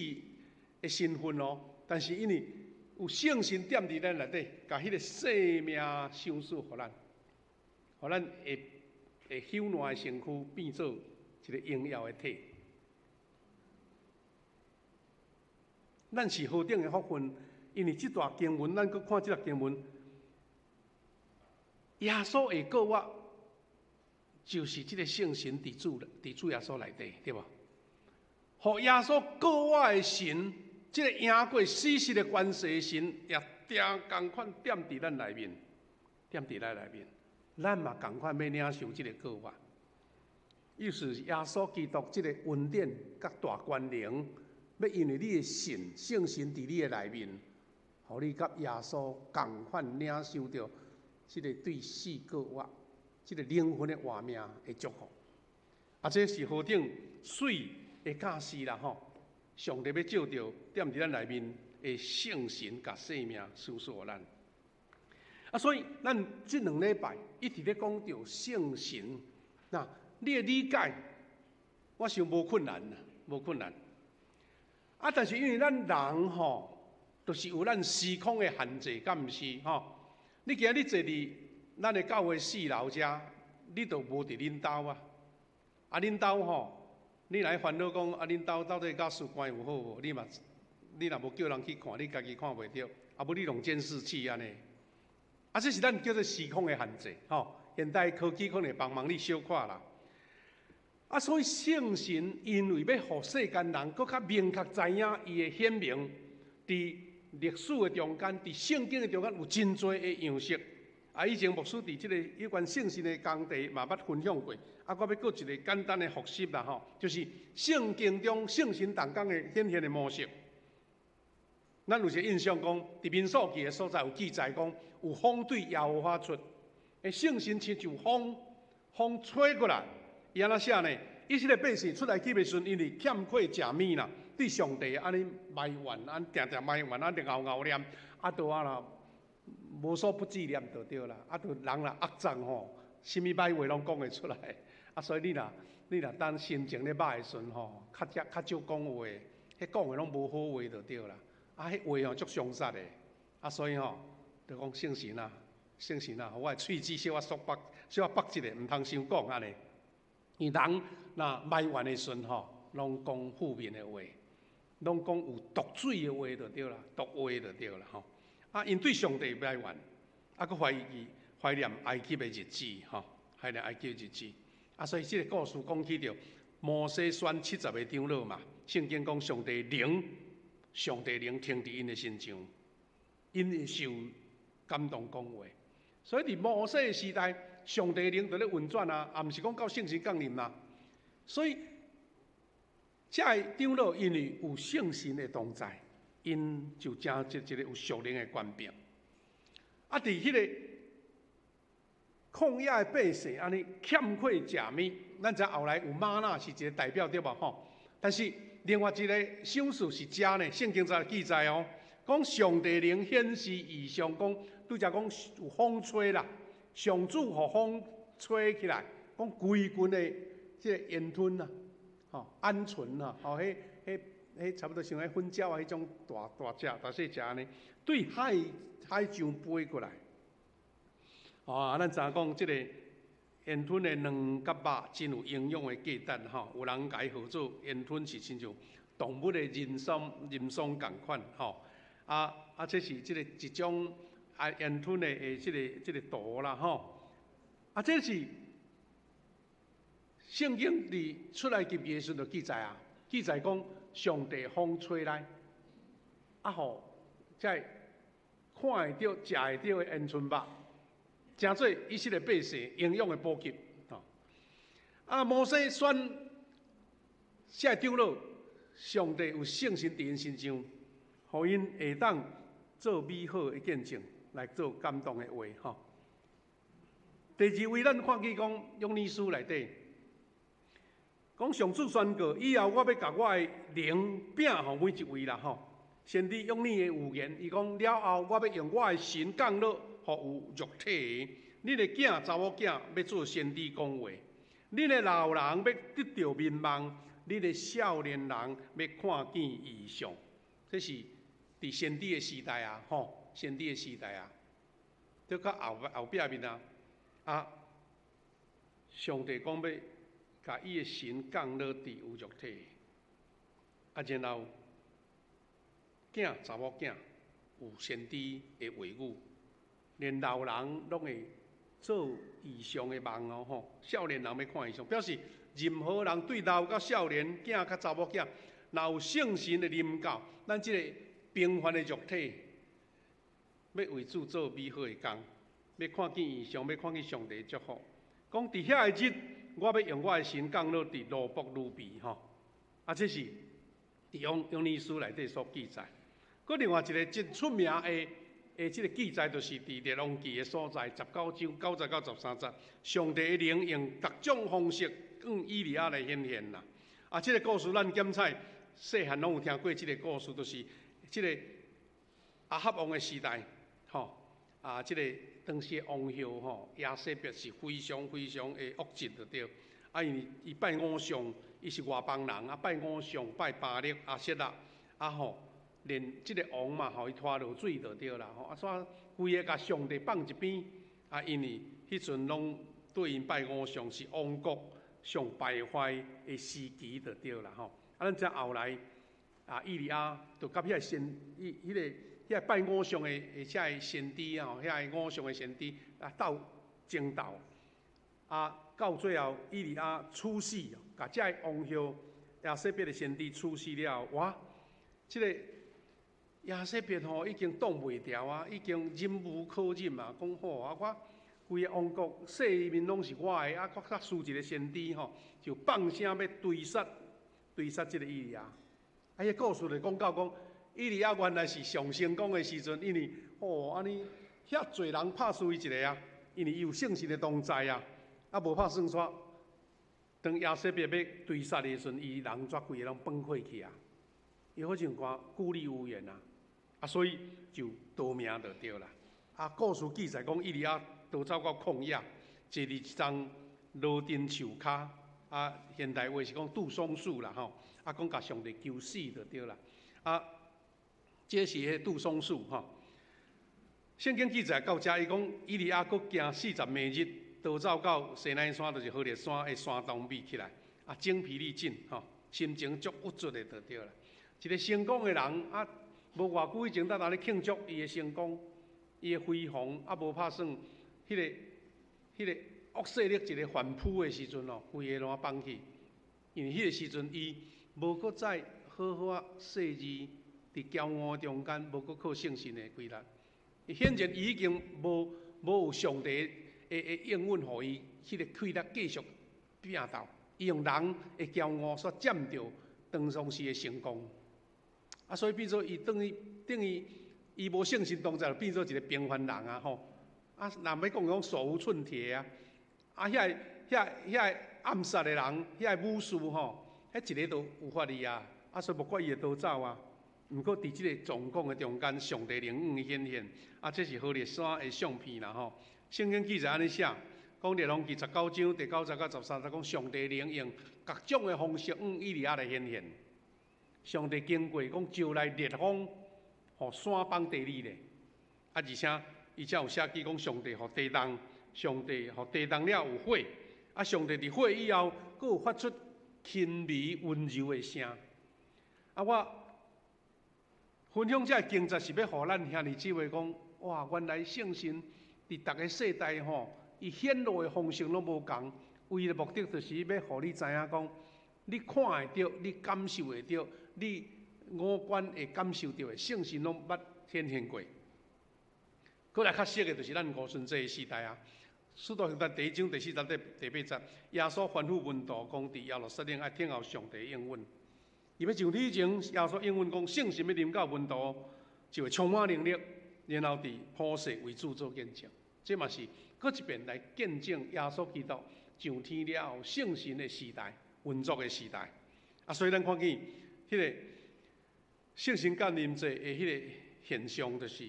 的身份哦。但是因為有聖神踮佇咱內底，共彼個生命賞賜予咱，予咱會會朽爛的身軀變做一個榮耀的體。咱是何等的福分，因為這段經文，咱閣看這段經文，耶穌會復活，就是這个聖神佇主耶穌內底，對無？予耶穌過我的神，這个贏過死屍的權勢的神，也定仝款踮佇咱內面，踮佇咱內面，咱嘛仝款欲領受這个過我。意思是耶穌基督這个恩典佮大權能，欲因為你的信，聖神佇你的內面，予你佮耶穌仝款領受著這个對死過活、這个靈魂的活命的祝福。啊，這是何等媠的教示啦吼！上帝欲藉著踮佇咱內面的聖神，共生命輸賜予咱。啊，所以咱這兩禮拜一直咧講著聖神，那你的理解，我想無困難啦，無困難。啊，但是因為咱人吼，就是有咱時空的限制，敢毋是吼？你今日坐佇咱的教會四樓遮，你就無佇恁兜啊。啊，恁兜吼，你若煩惱講啊，恁兜到底家私關有好無？你嘛，你若無叫人去看，你家己看袂著。啊，無你用監視器按呢。啊，這是咱叫做時空的限制，吼。現代科技可能會幫忙你小看啦。啊，所以聖神因為欲予世間人閣較明確知影伊的顯明，佇歷史的中間，佇聖經的中間有真濟的樣式。啊，以前牧師佇這个有關聖神的工地嘛捌分享過。啊，我欲閣一个簡單的複習啦，吼，就是聖經中聖神同工的顯現的模式。咱有一個印象講，佇民數記的所在有記載講，有風對耶和華出，欸，聖神親像風，風吹過來，伊按怎寫呢？以色列百姓出埃及的時陣，因為欠缺食物啦，對上帝按呢埋怨，按定定埋怨，按定𠢕𠢕念，啊，都啊啦無所不至念就對啦，啊，都人若壓脹吼，啥物歹話攏講會出來，啊，所以你若當心情咧歹的時陣吼，較少較少講話，彼講的攏無好話就對啦。啊，彼話吼足傷殺的，啊，所以吼，就講聖神啊，聖神啊，我的喙舌小可束縛，小可縛一下，毋通傷講按呢。因為人若埋怨的時陣吼，攏講負面的話，攏講有毒水的話就對啦，毒話就對啦吼。啊，𪜶對上帝埋怨，啊，閣懷疑懷念埃及的日子吼，懷念埃及的日子。啊，所以這个故事講起著，摩西選七十个長老嘛，聖經講上帝靈，上帝靈停佇𪜶的身上，𪜶會受感動講話。所以佇摩西的時代，上帝靈就咧運轉啊，也毋是講到聖神降臨啦。所以，這个長老因為有聖神的同在，𪜶就成一個有屬靈的權柄。啊，佇彼個曠野的百姓按呢欠缺食物，咱知後來有嗎哪是一个代表對無吼？但是另外一个賞賜是遮呢，聖經在記載哦，講上帝靈顯示異象，講拄才講有風吹啦，上主予風吹起來，講規群的這个煙吞啊，吼鵪鶉啊，吼彼彼彼差不多像彼粉鳥啊，彼種大大隻大細隻按呢，對海海上飛過來。哦，啊，咱知影講這个煙吞的卵佮肉真有營養的價值吼，有人共伊號做煙吞是親像動物的人參人參仝款吼。啊啊，這是這个一種啊煙吞的這个圖啦吼。啊，這是聖經佇出埃及記的時陣就記載啊，記載講上帝風吹來，啊，予這个看會著、食會著的煙春肉，成做以色列百姓營養的補給。吼，啊，摩西選這个長老，上帝有聖神佇𪜶身上，予𪜶會當做美好的見證，來做感動的話。吼。第二位，咱看見講約珥書內底，講上主宣告，以後我欲共我的靈稟予每一位啦。吼，先知約珥的預言，伊講了後，我欲用我的神降落，予有肉體的，恁的囝查某囝欲做先知講話，恁的老人欲得著眠夢，恁的少年人欲看見異象。這是佇先知的時代啊，吼，先知的時代啊，這較後後壁面啊，啊，上帝講欲共伊的神降落佇有肉體，啊，然後囝查某囝有先知的話語，連老人攏會做異象的夢哦吼，少年人欲看異象，表示任何人對老到少年，囝佮查某囝，若有聖神的臨到，咱這个平凡的肉體，欲為主做美好的工，欲看見異象，欲看見上帝祝福。講佇遐个日，我欲用我的神降落佇奴僕奴婢吼，啊，這是佇約約尼書內底所記載。閣另外一个真出名的的這个記載，就是佇列王紀的所在，19章9節到13節，上帝的靈用各種方式向以利亞來顯現啦。啊，這个故事咱檢採細漢攏有聽過，這个故事就是這个亞哈王的時代，吼啊，這个當時的王后吼耶洗別是非常非常的惡質就對。啊，因為伊拜偶像，伊是外邦人啊，拜偶像拜巴力、亞設拉啊吼。連這个王嘛，予伊拖落水就對啦吼，啊，煞規个共上帝放一邊，啊，因為彼陣攏對𪜶拜偶像是王國上敗壞的時期就對啦吼。啊，咱知後來啊，以利亞就佮遐个先，伊彼个遐个拜偶像的的遮个先知啊，遐个偶像的先知啊鬥爭鬥，啊，到最後以利亞處死，共遮个王后耶洗別的先知處死了後，哇，這个耶洗別吼已經擋袂牢啊，已經忍無可忍啊！講好啊，我規个王國四面攏是我的，啊，閣較輸一个先知吼，就放聲欲追殺追殺這个以利亞。啊，彼个故事就講到講，以利亞原來是上成功的時陣，因為吼按呢遐濟人拍輸伊一个啊，因為伊有聖神的同在啊，啊無拍算煞。當耶洗別欲追殺的時陣，伊人煞規个攏崩潰去啊！伊好像看孤立無援啊！啊，所以就逃命就對啦。啊，故事記載講，以利亞逃走到曠野，坐佇一叢羅丁樹跤，啊，現代話是講杜松樹啦吼。啊，講共上帝求死就對啦。啊，這是彼杜松樹吼。聖經記載到遮，伊講以利亞閣行40暝日，逃走到西奈山，就是何烈山的山洞避起來。啊，精疲力盡吼，心情足鬱卒的就對啦。一个成功的人啊，無偌久以前，咱咧慶祝伊的成功，伊的輝煌，啊，無拍算，彼个彼个惡勢力一个反撲的時陣哦，規个攏放棄。因為彼个時陣，伊無閣再好好仔細緻佇驕傲中間，無閣靠聖神的規力。顯然伊已經無無有上帝的的應允，予伊彼个氣力繼續拼鬥。伊用人的驕傲所佔著當時的成功。啊，所以變做伊等於等於伊無聖神同在，就變做一个平凡人啊吼。啊，若欲講講手無寸鐵啊，啊，遐个遐遐个暗殺的人，遐个武士吼，彼一个都有法力啊。啊，所以無怪伊會逃走啊。毋過佇這个狀況的中間，上帝靈恩顯現，啊，這是何烈山的相片啦吼。聖經記載按呢寫，講列王紀19章第9節到13節，講上帝靈用各種的方式，向以利亞來顯現。上帝經過講招來烈風，予山崩地裂咧。啊，而且伊才有寫記講上帝予地動，上帝予地動了有火，啊，上帝佇火以後，閣有發出輕微溫柔的聲。啊，我分享這个經節是欲予咱兄弟姊妹講，哇，原來聖神佇逐个世代吼，伊顯露的方式攏無仝，唯一的目的就是欲予你知影講，你看會著，你感受會著，你五官會感受著的聖神攏捌顯現過。閣來較熟的，就是咱五旬節的時代啊。使徒行傳第一章第4節第8節，耶穌吩咐門徒講，佇耶路撒冷愛等候上帝應允。伊欲上天前，耶穌應允講，聖神欲臨到門徒，就會充滿能力，然後佇普世為主做見證。這嘛是閣一遍來見證耶穌基督上天了後聖神的時代，運作的時代。啊，所以咱看見彼个聖神降臨節的彼个現象，就是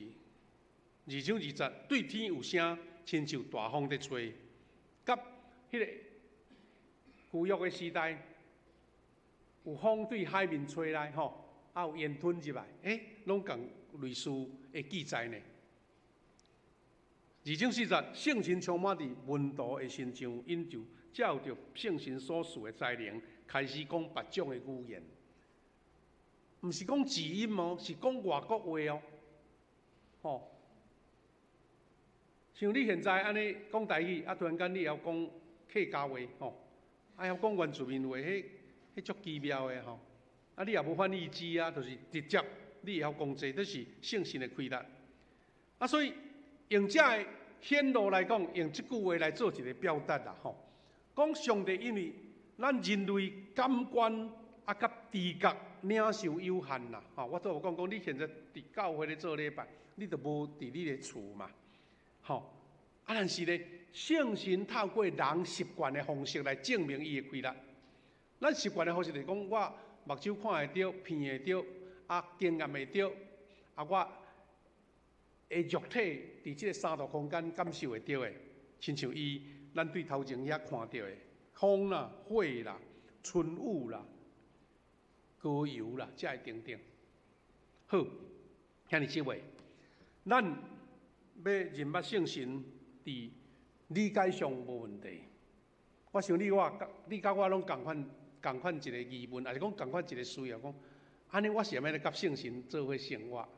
2章2節對天有聲，親像大風佇吹，佮彼个舊約的時代，有風對海面吹來吼，啊有煙吞入來，欸，攏仝類似的記載呢。2章4節，聖神充滿佇門徒的身上，𪜶就照著聖神所賜的才能，開始講別種的語言。毋是講字音哦，是講外國話哦，吼。像你現在按呢講台語，啊，突然間你會曉講客家話，吼，啊，曉講原住民話，彼足奇妙的吼。啊，你也無翻譯機啊，就是直接你會曉講這，這是聖神的氣力。啊，所以用這个顯露來講，用這句話來做一個表達啦，吼。講上帝因為咱人類感官啊，佮知覺領受有限啦，吼。我拄有講講，你現在佇教會咧做禮拜，你就無佇你的厝嘛，吼。啊，但是咧，聖神透過人習慣的方式來證明伊的氣力。咱習慣的方式就是講，我目睭看會著，鼻會著，啊，經驗會著，啊，我的肉體佇這个三度空間感受會著的，親像伊咱對頭前遐看著的風啦、火啦、春雨啦、膏油啦，這个等等。好，兄弟姊妹，咱欲認捌聖神，佇理解上無問題。我想你我，你佮我攏仝款仝款一个疑問，抑是講仝款一个需要，講按呢我是欲按怎佮聖神做伙生活？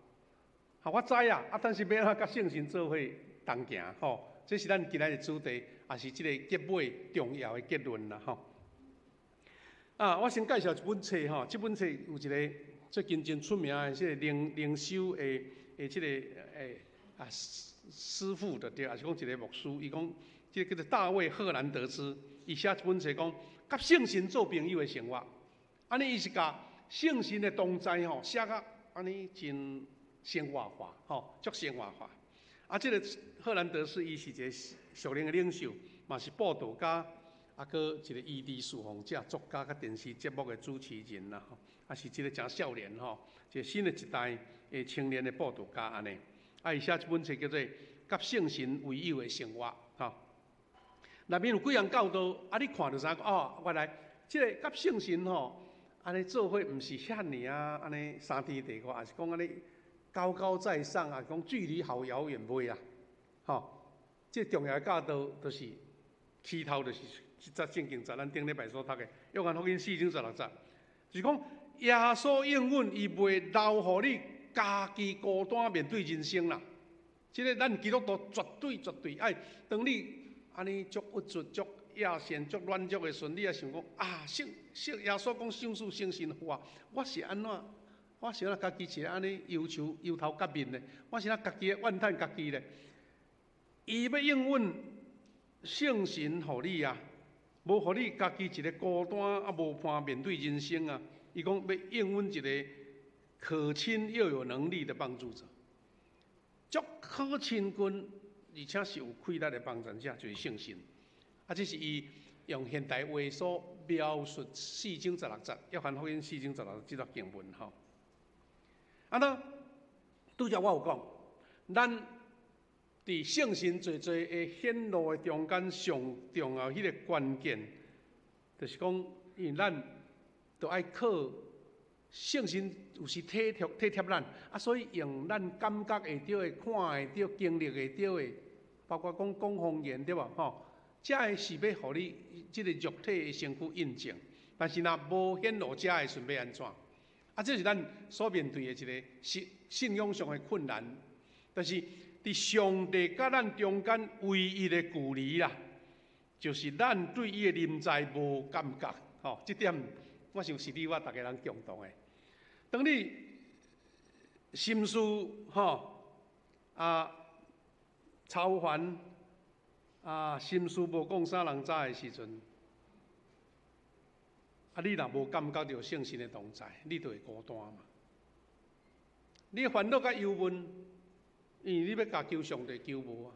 哈，我知啊，啊，但是欲按怎佮聖神做伙同行？吼，這是咱今仔日的主題，也是這个結尾重要的結論啦，吼。啊，我先介紹一本冊吼，這本冊有一个最近真出名的這个靈修的這个啊師傅就對，抑是講一个牧師，伊講這个叫做大衛赫蘭德斯，伊寫一本冊講佮聖神做朋友的生活，按呢伊是共聖神的同在吼寫甲按呢真生活化，吼，足生活化。啊，這个赫蘭德斯伊是一个屬靈的領袖，嘛是佈道家，啊，閣一个醫治侍奉者、作家、佮電視節目的主持人啦，吼，啊是一个誠少年吼，一个新的一代的青年的佈道家按呢。啊，伊寫這本冊叫做《佮聖神為友的生活》，吼。內面有幾項教導，啊，你看就知影哦，原來這个佮聖神吼，按呢做伙毋是遐爾啊，按呢三天地外，抑是講按呢高高在上啊，講距離好遙遠袂啦，吼。這個重要的教導就是起頭就是這節聖經節，咱頂禮拜所讀的《約翰福音》四章十六節，就是講耶穌應允伊袂留予你家己孤單面對人生啦。這个咱基督徒絕對絕對愛，當你按呢足鬱卒、足野善、足軟弱的時陣，你也想講啊，聖聖耶穌講賞賜聖神予我，我是按怎？我是按怎家己一个按呢憂愁憂頭結面的？我是按怎家己怨嘆家己咧？伊欲應允聖神予你啊，無予你家己一个孤單啊無伴面對人生啊。伊講欲應允一个可親又有能力的幫助者，足可親近，而且是有氣力的幫助者，就是聖神。啊，這是伊用現代話所描述四章十六節，約翰福音四章十六節這段經文吼。啊，那拄才我有講，咱佇聖神濟濟的顯露的中間，上重要彼个關鍵，就是講，因為咱都愛靠聖神有時體貼體貼咱，啊，所以用咱感覺會著的、看會著、經歷會著的，包括講講方言對無吼？這个是欲予你這个肉體的身軀印證，但是若無顯露這个時陣欲按怎？啊，這是咱所面對的一个信仰上的困難，但是佇上帝佮咱中間唯一的距離啦，就是咱對伊的臨在無感覺，吼，這點我想是你我逐个人共同的。當你心事吼啊操煩啊心事無講啥人知的時陣，啊，你若無感覺著聖神的同在，你就會孤單嘛。你煩惱佮憂悶，因為你欲共求上帝求無啊。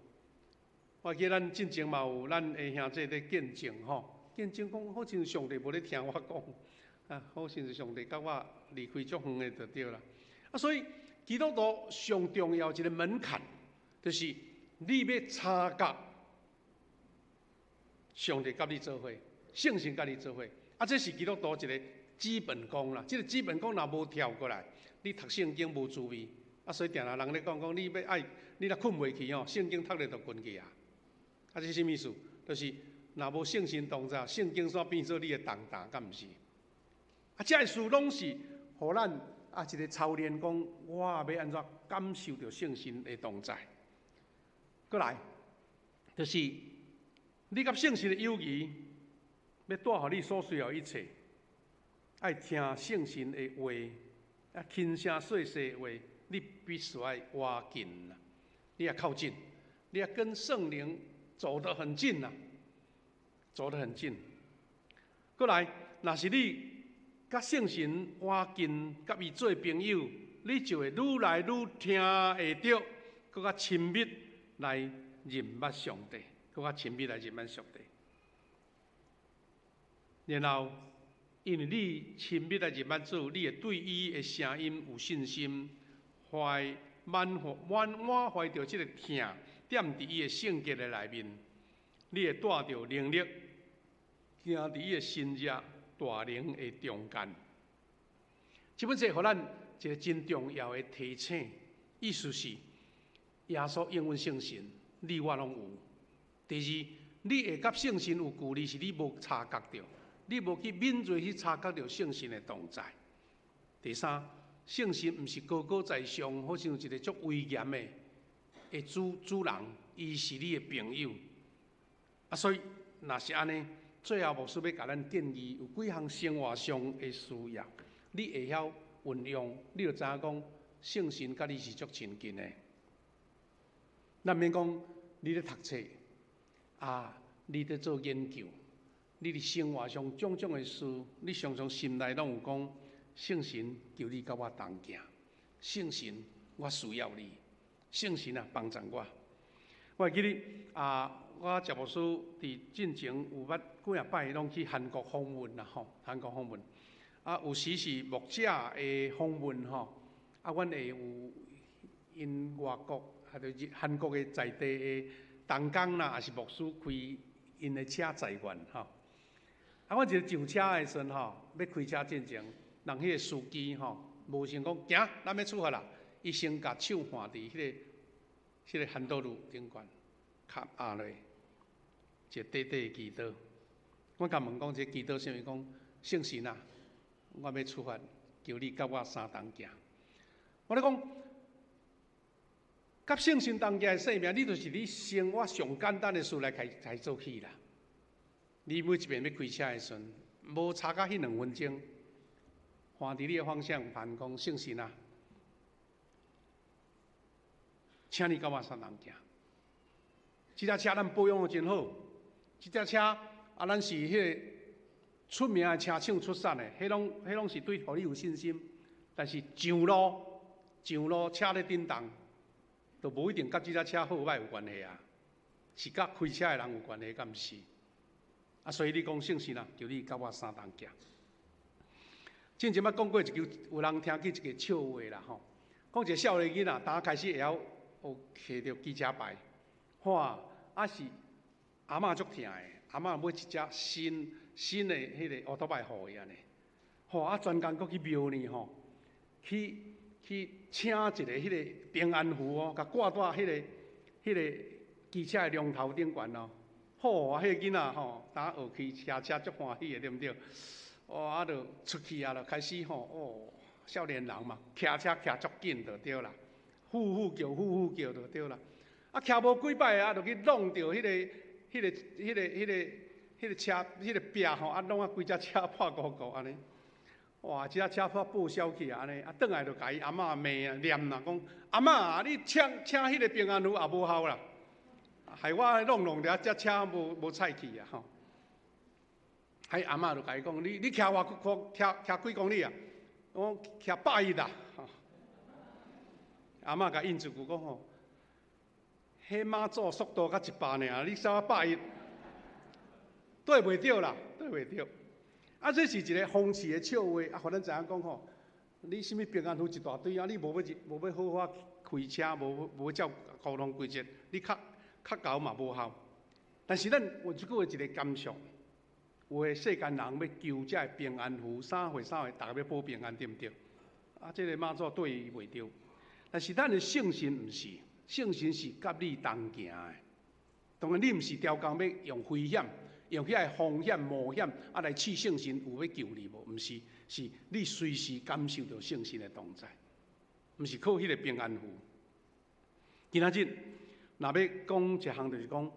我記得咱進前嘛有咱的兄弟咧見證吼，見證講好像上帝無咧聽我講，啊，好像是上帝佮我離開足遠的就對啦。啊，所以基督徒上重要一个門檻，就是你欲察覺上帝佮你做伙，聖神佮你做伙。啊，這是基督徒一个基本功啦。這个基本功若無跳過來，你讀聖經無滋味。啊，所以定定人咧講講，你欲愛，你若睏袂去吼，聖經讀咧就睏去啊。啊，這啥物意思？就是若無聖神同在，聖經煞變做你的重擔，敢毋是？啊，這个事攏是予咱啊一个操練，講我欲按怎感受著聖神的同在。閣來，就是你佮聖神的友誼，欲帶予你所需要一切，愛聽聖神的話，啊，輕聲細細的話，你必須愛倚近啦，你愛靠近，你愛跟聖靈走得很近啦，走得很近。過來，若是你佮聖神倚近，佮伊做朋友，你就會愈來愈聽會著，閣較親密來認捌上帝，閣較親密來認捌上帝。然後，因為你親密來認捌主，你會對伊的聲音有信心，懷滿懷滿滿懷著這个疼，踮佇伊的聖潔的內面，你會帶著能力，行佇伊的神蹟大能的中間。這本冊予咱一个真重要的提醒，意思是耶穌應允聖神，你我攏有。第二，你會佮聖神有距離，是你無察覺著，你無去敏銳去察覺著聖神的同在。第三，聖神毋是高高在上，好像一个足威嚴的主人，伊是你的朋友。啊，所以若是按呢，最後牧師欲共咱建議有幾項生活上的需要，你會曉運用，你就知影講聖神佮你是足親近的。咱免講你咧讀冊，啊，你咧做研究，你佇生活上種種的事，你常常心內攏有講，聖神求你佮我同行，聖神我需要你，聖神啊幫助我。我會記得啊，我食牧師佇進前有捌幾仔擺攏去韓國訪問啦吼，韓國訪問。啊，有時是牧者的訪問吼，啊，阮會有𪜶外國，啊，就是韓國的在地的同工啦，抑是牧師開𪜶的車載阮吼。啊，阮一个上車的時陣吼，欲開車進前，人彼个司機吼，無先講行，咱欲出發啦，伊先共手按佇彼个 handle 頂懸，跤壓落，一個短短的祈禱。我共問講，這祈禱啥物？講聖神啊，我欲出發，求你佮我相同行。我咧講，佮聖神同行的生命，你就是你生活上簡單的事來開開做起啦。你每一遍欲開車的時陣，無差甲彼2分鐘，看佇你的方向盤講聖神啊，請你佮我相同行。這台車咱保養得真好，這台車啊，咱是彼个出名的車廠出產的，彼攏是對予你有信心。但是上路上路車咧振動，就無一定佮這台車好䆀有關係啊，是佮開車的人有關係，敢毋是？啊，所以你講聖神啊，求你佮我相同行。之前捌講過一句，有人聽起一個笑話啦吼，講一個少年囡仔，當開始會曉學騎著機車牌，哇，啊是阿嬤足疼的，阿嬤買一隻新新的彼个烏托邦予伊按呢，吼啊專工閣去廟呢吼，去請一个彼个平安符哦，共掛佇彼个機車的龍頭頂懸哦。好啊，彼个囡仔吼，當學騎車車足歡喜的，對毋對？哦，啊，就出去啊，就開始吼，哦，少年人嘛，騎車騎足緊就對啦，呼呼叫，呼呼叫就對啦。啊，騎無幾擺啊，就去弄著彼个車彼个壁吼，啊，弄啊規隻車破糊糊按呢。哇，這隻車破報銷去啊，按呢，啊，轉來就共伊阿嬤罵啊，念啦，講阿嬤啊，你請請彼個平安符也無效啦。害我弄弄著，這車無彩去啊！吼，彼阿嬤就共伊講：你騎偌騎騎幾公里啊？我騎110啦。阿嬤共應一句講吼，彼媽祖速度才100爾，你啥百一？對袂著啦，對袂著。啊，這是一个諷刺的笑話啊，予咱知影講吼，你啥物平安符一大堆啊，你無欲好好開車，無欲照交通規則，你較較𠢕嘛無效，但是咱有這句話一个感想，有的世間人欲求這个平安符，啥貨啥貨，逐个欲保平安，對毋對？啊，這个媽祖對伊袂著，但是咱的聖神毋是，聖神是佮你同行的。當然你毋是刁工欲用危險，用遐个風險冒險啊來試聖神有欲救你無？毋是，是你隨時感受著聖神的同在，毋是靠彼个平安符。今仔日。若欲講一項，就是講，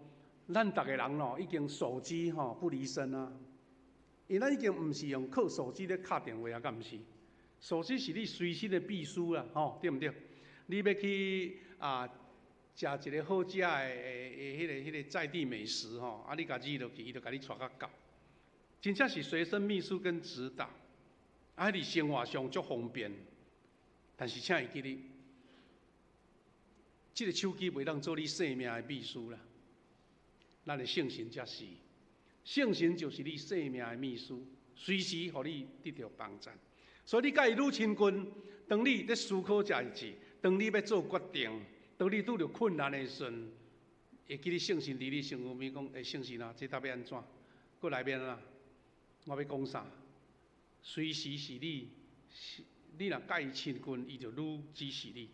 咱逐个人咯，已經手機吼不離身啊。因為咱已經毋是用靠手機咧敲電話啊，敢毋是？手機是你隨身的秘書啦，吼，對毋對？你欲去啊，食一个好食的彼个在地美食吼，啊，你共指落去，伊就共你帶較到。真正是隨身秘書跟指導，啊，佇生活上足方便。但是請會記得，這个手機袂當做你生命的秘書啦。咱的聖神才是，聖神就是你生命的秘書，隨時予你得著幫贊。所以你佮伊愈親近，當你咧思考代誌，當你欲做決定，當你拄著困難的時陣，會記得聖神佇你身軀邊講：欸，聖神啊，這搭欲按怎？閣來欲按怎？我欲講啥？隨時是你，你若佮伊親近，伊就愈指示你。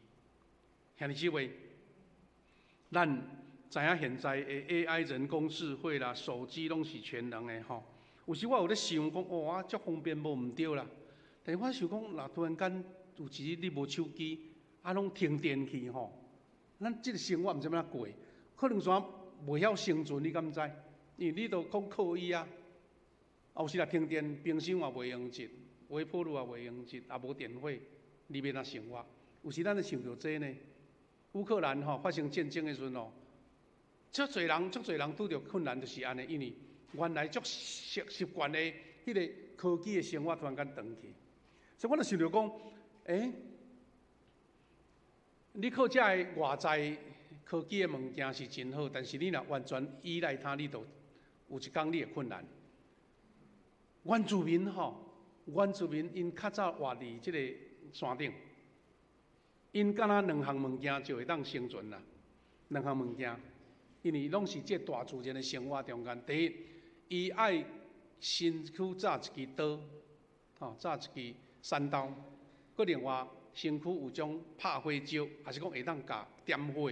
兄弟姊妹，咱知影現在的 AI 人工智慧啦，手機攏是全能的吼。有時我有咧想講，哦，啊，足方便無毋對啦。但是我想講，若突然間有一日你無手機，啊，攏停電去吼，咱這个生活毋知欲按怎過，可能煞袂曉生存，你敢知？因為你都講靠伊啊。啊，有時若停電，冰箱也袂用得，微波爐也袂用得，也無電火，你欲按怎生活？有時咱會想著這呢。烏克蘭吼發生戰爭的時陣哦，足濟人拄著困難，就是按呢，因為原來足習慣的彼个科技的生活突然間斷去，所以我就想著講，欸，你靠這个外在科技的物件是真好，但是你若完全依賴它，你就有一工你會困難。原住民吼，原住民𪜶較早活佇這个山頂，𪜶敢若兩項物件就會當生存啦。兩項物件，因為攏是這大自然的生活中間。第一，伊愛身軀紮一支刀，吼，紮一支鍬刀。閣另外，身軀有種拍火石，抑是講會當共點火。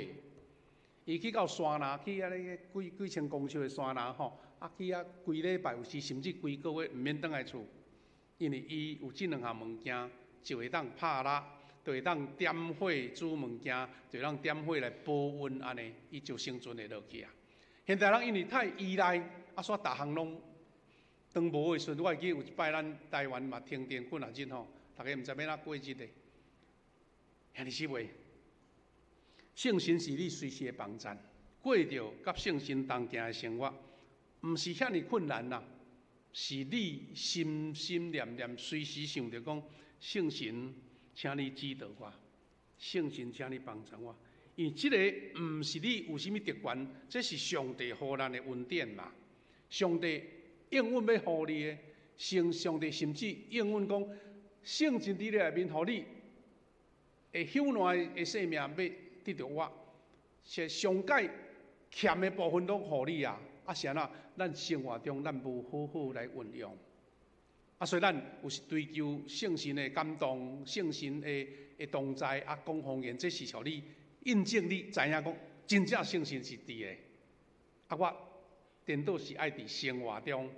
伊去到山林，去遐个幾幾千公尺的山林吼，啊去遐規禮拜，有時甚至規個月毋免轉來厝，因為伊有這兩項物件，就會當拍蠟，就會當點火煮物件，就會當點火來保溫，按呢，伊就生存會落去啊。現代人因為太依賴，啊，煞逐項攏當無的時陣，我會記有一擺咱台灣嘛停電幾若日吼，逐家毋知欲按怎過日的。兄弟姊妹，聖神是你隨時的幫贊，過著佮聖神同行的生活，毋是遐爾困難啦，是你心心念念隨時想著講，聖神，請你指導我，聖神，請你幫助我，因為這个毋是你有啥物特權，這是上帝予咱的恩典嘛。上帝應允欲予你的，聖上帝甚至應允講，聖神佇你內面，予你會朽爛的生命欲得著我，是上蓋欠的部分攏予你啊！啊，是按怎？咱生活中咱無好好來運用，啊，所以咱有時追求聖神的感動、聖神的同在，啊，講方言，這是予你印證你知影講，真正聖神是佇的。啊，我顛倒是愛佇生活中，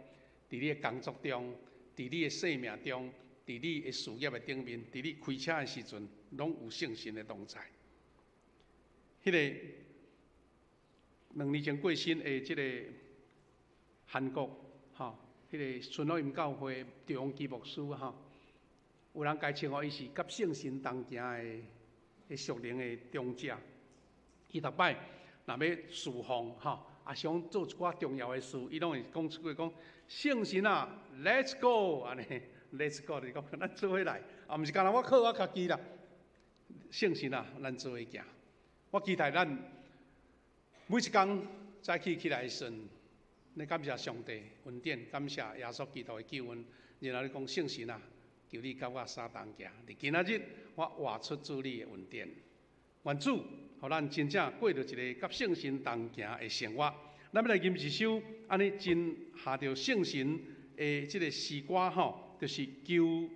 佇你的工作中，佇你的生命中，佇你的事業的頂面，佇你開車的時陣，攏有聖神的同在。彼个2年前過身的這个韓國，吼，彼个春福音教會趙永基牧師吼，有人共稱呼伊是佮聖神同行的屬靈的長者。伊逐擺若欲侍奉吼，啊想做一寡重要的事，伊攏會講出句講：聖神啊，Let's go！按呢，Let's go 就是講咱做伙來，啊，毋是干焦我靠我家己啦。聖神啊，咱做伙行。我期待咱每一工早起起來的時陣，你感謝上帝恩典，感謝耶穌基督的救恩，然後你講聖神啊，求你佮我相同行。佇今仔日，我活出主你的恩典，願主予咱真正過著一个佮聖神同行的生活。咱欲來吟一首按呢真合著聖神的這个詩歌吼，就是求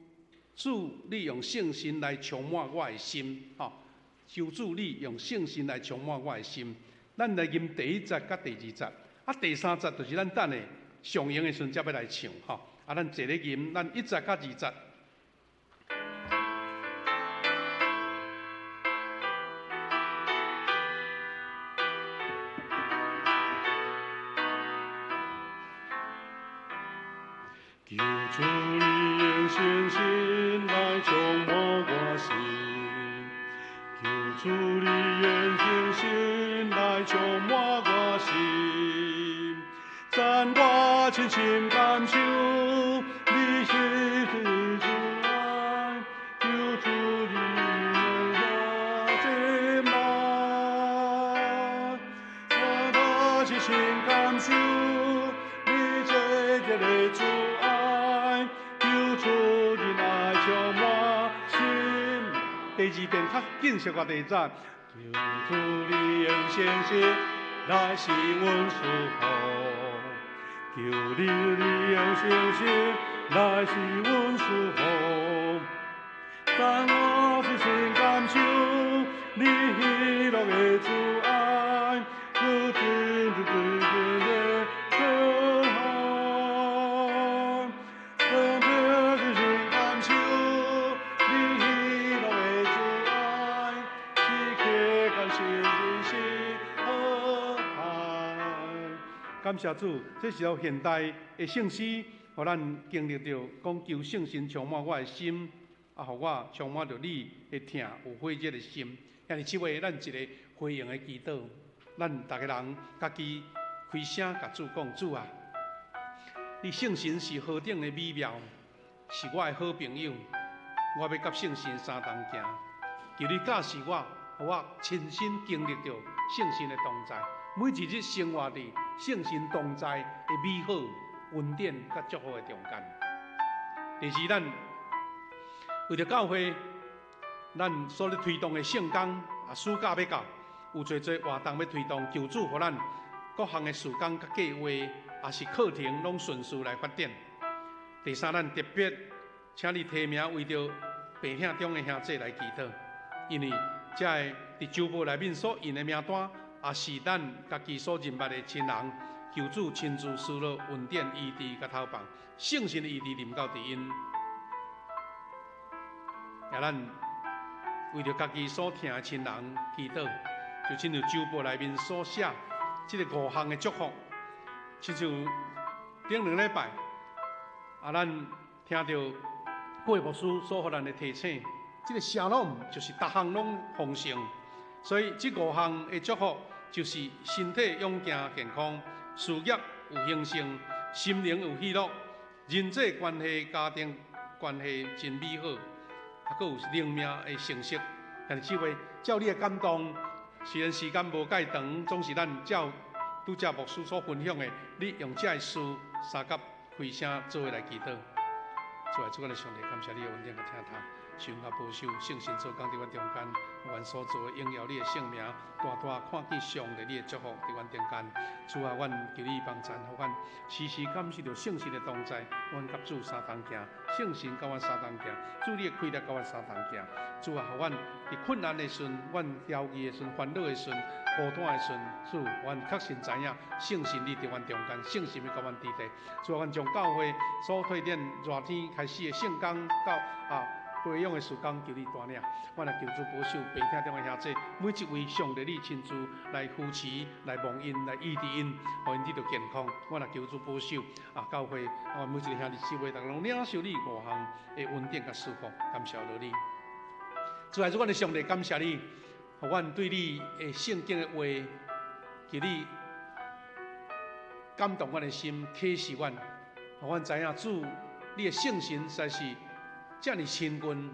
主你用聖神來充滿我的心，吼。求主你用聖神來充滿我的心。咱來吟第一節佮第二節，啊，第三節就是咱等下上營的時陣才欲來唱，吼。啊，咱坐咧吟，咱一節佮二節。求主你用聖神來充滿我心，求主你用聖神來充滿我心，讚我深深感受你是主愛，求主你用進來，讚我深深感受你這個的主愛，求主你來充滿心。第二遍較緊小可第二節，求主你用聖神來使阮舒服，求你用聖神來使阮舒服，讚我深深感受你喜樂的慈愛，求主你的慈愛，讚我深深感受你喜樂的慈愛，時刻感受人生和愛。感謝主，這是有現代的聖詩，予咱經歷著講求聖神充滿我的心，啊，予我充滿著你的疼有火熱的心。兄弟姊妹，咱一个回應的祈禱，咱逐个人家己開聲共主講：主啊，你聖神是何等的美妙，是我的好朋友。我欲佮聖神相同行，求你教示我，予我親身經歷著聖神的同在，每一日生活佇聖神同在的美好、恩典佮祝福的中間。第二，咱為著教會，咱所咧推動的聖工啊，暑假欲到，有濟濟活動欲推動，求主予咱各項的事工佮計劃，也是課程，攏順序來發展。第三，咱特別請你提名為著病疼中的兄弟來祈禱，因為這个佇週報內面所印的名單，也是咱家己所認捌的親人，求主親自施落恩典醫治佮透放，聖神的醫治臨到佇𪜶。也咱為著家己所疼的親人祈禱，就親像週報內面所寫這个五項的祝福，親像頂兩禮拜，啊，咱聽著郭牧師所予咱的提醒，這个沙龍就是逐項攏豐盛，所以這五項的祝福就是身體勇健健康，事業有興盛，心靈有喜樂，人際關係、家庭關係真美好，啊，閣有靈命的成熟。兄弟姊妹，照你的感動，雖然時間無蓋長，總是咱照拄才牧師所分享的，你用這个事相佮開聲做伙來祈禱。主啊，主阮的上帝，感謝你的恩典佮疼痛，神啊保守聖神做工佇阮中間，阮所做的榮耀你的聖名，大大看見上帝你的祝福佇阮中間。主啊，阮求你幫贊，予阮時時感受著聖神的同在，阮佮主相同行，聖神佮阮相同行，主你的氣力佮阮相同行。主啊，予阮佇困難的時陣，阮焦慮的時陣，煩惱的時陣，孤單的時陣，主，阮確實知影聖神你佇阮中間，聖神欲佮阮佇咧。主啊，阮將教會所推展熱天開始的聖工到啊培養的事工，求你帶領。阮來求主保守病疼中的兄弟，每一位上帝你親自來扶持、來望𪜶、來醫治𪜶，予𪜶得著健康。阮來求主保守啊，教會啊，每一個兄弟姊妹，逐家攏領受你五項的恩典佮祝福，感謝著你。主啊，主阮的上帝，感謝你，予阮對你的聖經的話，求你感動阮的心，啟示阮，予阮知影主，你的聖神實在是遮爾親近。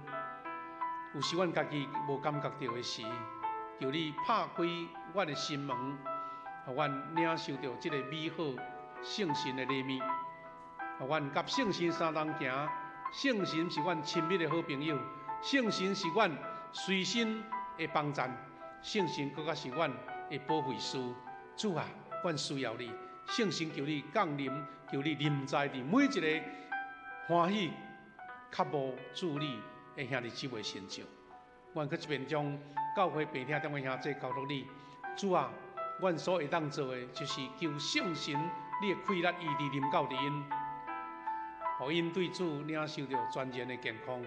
有時阮家己無感覺著的時，求你拍開阮的心門，予阮領受著這個美好聖神的禮物，予阮佮聖神相同行。聖神是阮親密的好朋友，聖神是阮隨身的幫贊，聖神閣較是阮的保惠師。主啊，阮需要你，聖神求你降臨，求你臨在佇每一個歡喜、渴慕主你的兄弟姊妹身上。阮閣這邊將教會病疼中的兄弟交託你，主啊，阮所會當做的，就是求聖神你的氣力醫治臨到佇𪜶，予𪜶對主領受著全然的健康。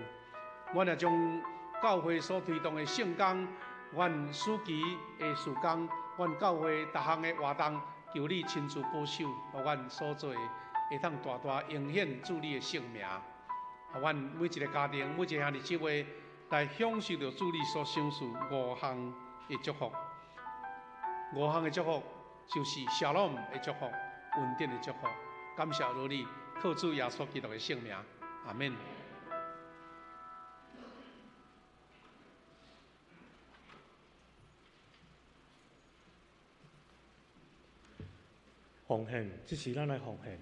阮也將教會所推動的聖工，阮暑期的事工，阮教會逐項的活動，求你親自保守，予阮所做的會當大大榮顯主你的聖名，予阮每一个家庭、每一个兄弟姊妹來享受著主你所賞賜五項的祝福。五項的祝福就是沙龍的祝福、恩典的祝福。感謝主你，靠主耶穌基督的聖名，阿們。奉獻，這是咱來奉獻。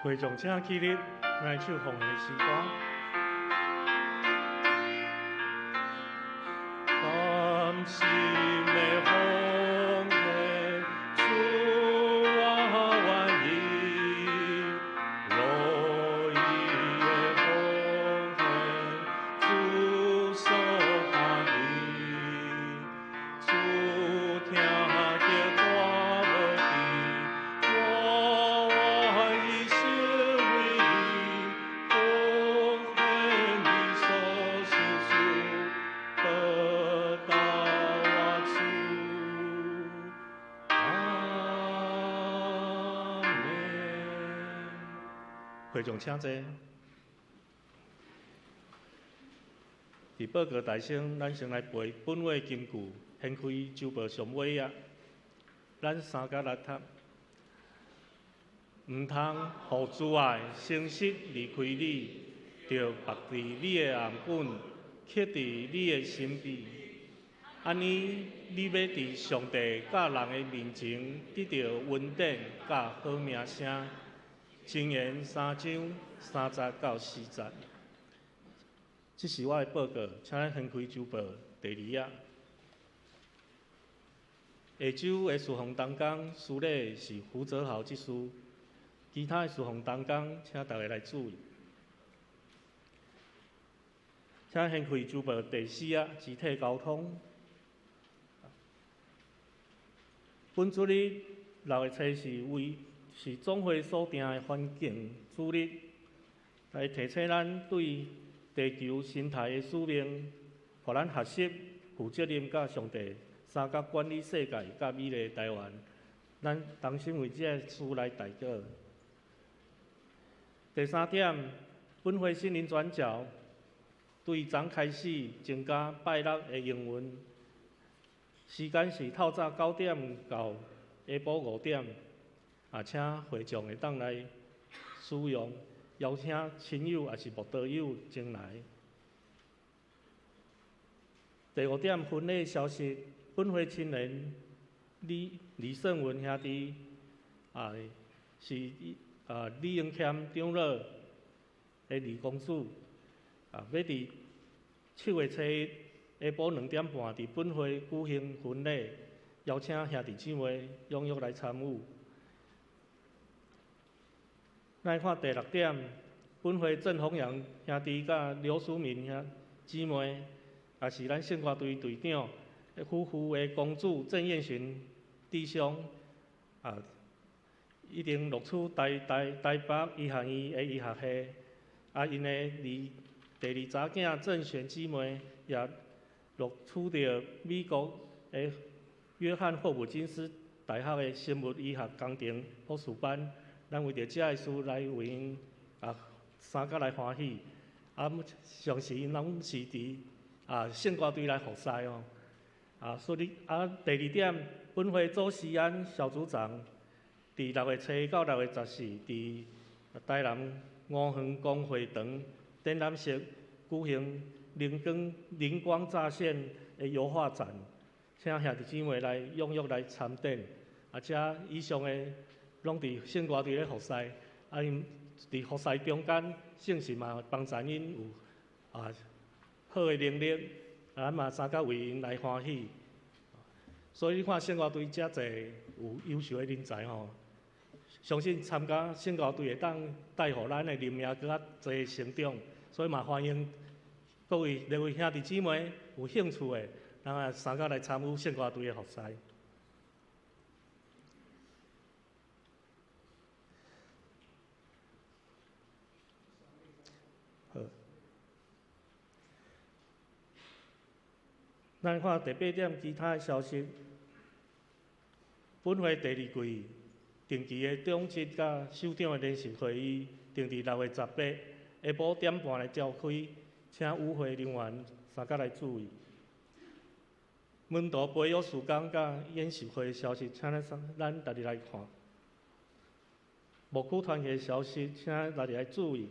會眾請起立，來唱奉獻的詩歌。甘心的奉獻，主我願意，樂意的奉獻，主所歡喜，主聽見我無知，我願意成為你，奉獻你所賞賜，報答我主。阿們。會眾請坐。佇報告大聲，咱先來背本會金句，掀開周報上尾頁，咱三甲來讀。毋通予慈愛誠實離開你，著縛佇你的頷頸，刻佇你的心扉。按呢，你欲佇上帝佮人的面前得著恩典佮好名聲。箴言3章30到40節。這是我的報告，請咱掀開周報第二頁。下晝的事奉同工，司禮是胡澤豪執事，其他的事奉同工，請大家來注意。請掀開周報第四頁，肢體溝通。本主日六月初四為是總會所定的環境主日，來提醒咱對地球生態的使命，予咱學習負責任佮上帝相佮管理世界佮美麗台灣。咱同心為這个事來代禱。第三點，本會心靈轉角對昨開始增加拜六的營運，時間是透早9點到下晡5點，啊，請會眾會當來使用，邀請親友抑是慕道友前來。第五點，婚禮消息，本會青年李李勝文兄弟，啊，是啊李英謙長老的二公子，啊，欲佇7月初一下晡2點半佇本會舉行婚禮，邀請兄弟姊妹踴躍來參與。來看第六點，本會鄭弘陽兄弟佮劉淑敏兄姊妹，也是咱聖歌隊隊長夫婦的公主鄭燕尋弟兄，啊，已經錄取台北醫學院的醫學系。啊，𪜶的第二查囝鄭璇姊妹也錄取著美國的約翰霍普金斯大學的生物醫學工程博士班。咱為著這个事來為𪜶三甲來歡喜。啊，上時𪜶攏是佇聖歌隊來服侍哦。所以第二點，本會周錫安小組長佇6月初到6月14，佇台南吳園公會堂展覽室舉行靈光乍現的油畫展，請兄弟姊妹來踴躍來參展。這以上的攏佇聖歌隊咧服侍，𪜶佇服侍中間，聖神嘛幫助𪜶有好的能力，咱嘛三甲為𪜶來歡喜。所以你看聖歌隊遮濟有優秀的人才吼，相信參加聖歌隊會當帶予咱的靈命閣較濟成長，所以嘛歡迎各位各位兄弟姊妹有興趣的，咱來三甲來參與聖歌隊的服侍。好，咱看第八點其他的消息。本會第二季定期的長執佮首長的聯席會議，定佇6月18下晡點半來召開，請與會人員三甲來注意。門徒培育事工佮研習會的消息，請咱逐日來看。牧區團契的消息，請逐日來注意。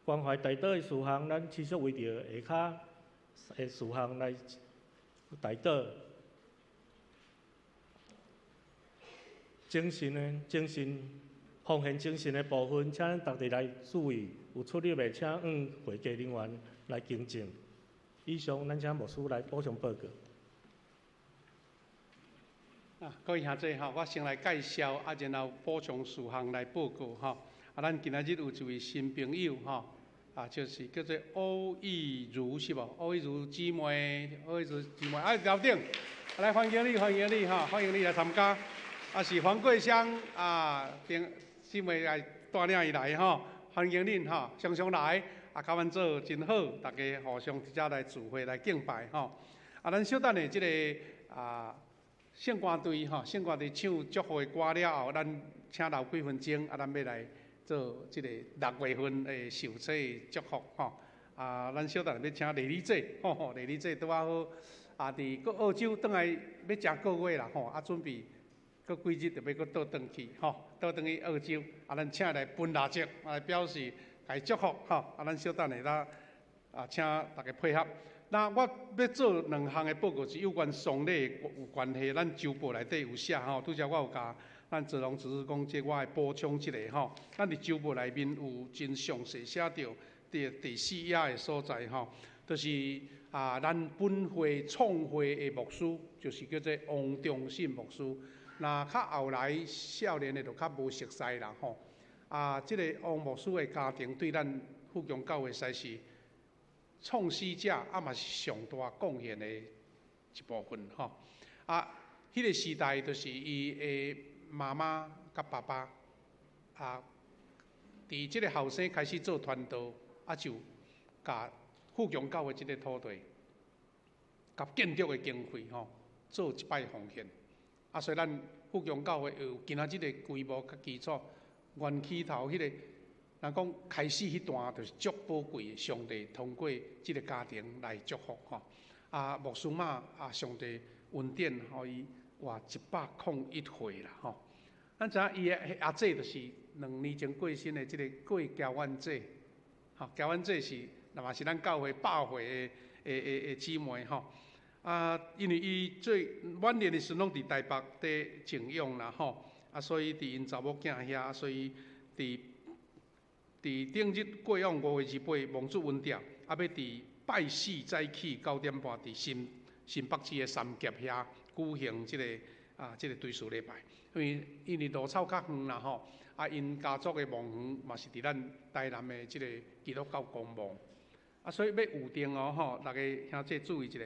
關懷代禱的事項，咱持續為著下跤的事項來代禱。精神的精神奉獻精神的部分，請咱逐日來注意，有出入的，請向會計人員來更正。以上，咱請牧師來補充報告。各位兄弟吼，我先來介紹，然後補充事項來報告吼。咱今仔日有一位新朋友吼，就是叫做歐玉如是無？歐玉如姊妹，歐玉如姊妹，頭頂，來歡迎你，歡迎你吼，歡迎你來參加。是黃桂香頂姊妹來帶領伊來吼，歡迎恁吼，常常來，佮阮做真好，大家互相佇遮來聚會來敬拜吼。咱小等下這个聖歌隊吼，聖歌隊唱祝福的歌了後，咱請留幾分鐘，咱欲來做這个六月份的受洗祝福吼。咱小等下欲請麗麗姐，吼吼，麗麗姐拄仔好，佇閣澳洲轉來欲食個月啦吼，準備。閣幾日就欲閣倒轉去，吼，倒轉去澳洲。咱請來分蠟燭來表示共伊祝福，吼。咱小等下咱請大家配合。那我欲做兩項的報告，是有關喪禮有關係。咱週報內底有寫吼，拄才我有共咱澤龍執事講，這我愛補充一下吼。咱佇週報內面有真詳細寫著第四頁的所在吼，就是咱本會創會的牧師，就是叫做王忠信牧師。那較後來少年的就較無熟似啦吼。這个王牧師的家庭對咱富強教會實在是創始者，嘛是上大貢獻的一部分吼。彼个時代就是伊的媽媽佮爸爸，佇這个後生開始做傳道，就共富強教會這个土地，佮建築的經費吼，做一擺奉獻。所以咱富強教會有今仔日的規模佮基礎，原起頭彼个，人講開始彼段就是足寶貴的，上帝通過這个家庭來祝福吼。牧師媽上帝恩典，予伊活101歲啦吼。咱知影伊的阿姊就是2年前過身的這个郭嬌婉姐，吼，嬌婉姐是，嘛是咱教會百歲的姊妹吼。因為伊最晚年的時陣攏佇台北佇靜養啦吼，所以佇𪜶查某囝遐，所以佇頂日過往5月28，蒙主恩賜，欲佇拜四早起9點半，佇新北市的三峽遐舉行這个追思禮拜。因為路草較遠啦吼，𪜶家族的墓園嘛是佇咱台南的這個基督教公墓，所以欲預定哦吼，大家兄弟注意一下。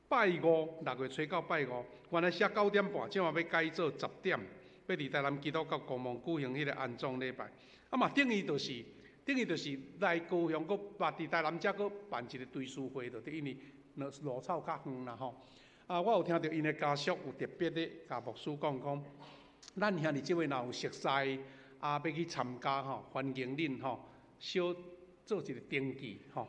拜五6月初九拜五，原來寫9點半，這馬欲改做10點，欲佇台南基督教公墓舉行彼个安葬禮拜。啊嘛，等於就是來高雄，閣辦佇台南遮閣辦一個追思會，就對，因為路草較遠啦吼。啊，我有聽著𪜶的家屬有特別咧，共牧師講講，咱兄弟姊妹若有熟似啊，欲去參加吼，歡迎恁吼，小做一個登記吼。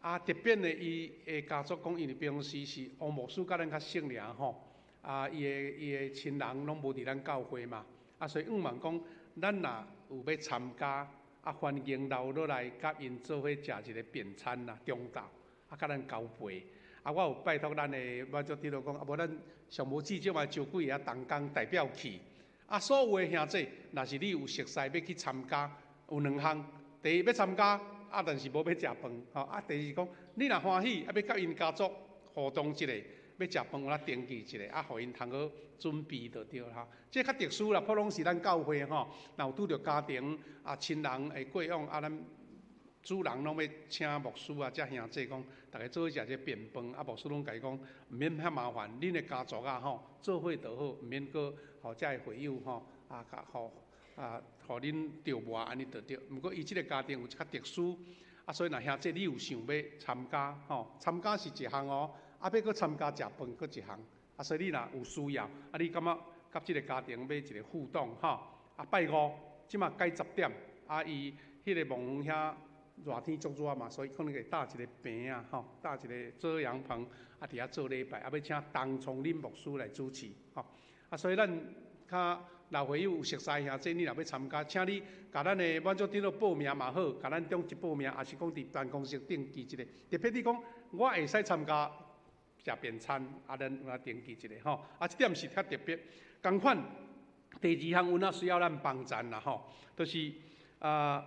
啊，特別呢，伊的家族講，因為平時是王牧師佮咱較熟爾吼，啊，伊的親人攏無佇咱教會嘛，啊，所以向望講，咱若有欲參加，啊，歡迎留落來佮𪜶做伙食一个便餐啦，中晝，啊，佮咱交陪。啊，我有拜託咱的滿足長老講，啊，無咱上無至少嘛招幾个同工代表去。啊，所有的兄弟，若是你有熟似欲去參加，有兩項，第一欲參加，啊，但是無欲食飯，吼，啊，第二是講，你若歡喜，啊，欲佮𪜶家族互動一下，欲食飯，有影登記一下，啊，予𪜶通好準備就對啦。這較特殊啦，普通是咱教會吼，若有拄著家庭啊親人的過往啊，咱主人攏欲請牧師啊，遮兄弟講，逐家做伙食這便飯，啊，牧師攏共伊講，毋免遐麻煩，恁的家族啊吼，做伙就好，毋免閣予遮的會友吼，啊，共予啊，予恁著磨按呢就對。毋過伊這个家庭有較特殊，啊，所以若兄弟你有想欲參加吼，參加是一項哦，啊，欲閣參加食飯閣一項，啊，所以你若有需要，啊，你感覺佮這个家庭欲一个互動吼，啊，拜五這馬改十點，啊，伊彼个墓園遐熱天足熱嘛，所以可能會搭一个棚仔吼，搭一个遮陽棚，啊，佇遐做禮拜，啊，欲請陳聰林牧師來主持，吼，啊，所以咱較老會友有熟似兄弟，你若欲參加，請你共咱的滿足長老報名嘛好，共咱長執報名，抑是講佇辦公室登記一下。特別你講我會使參加食便餐，啊，咱有影登記一下吼。啊，這點是較特別。仝款，第二項有哪需要咱幫贊啦吼，就是啊，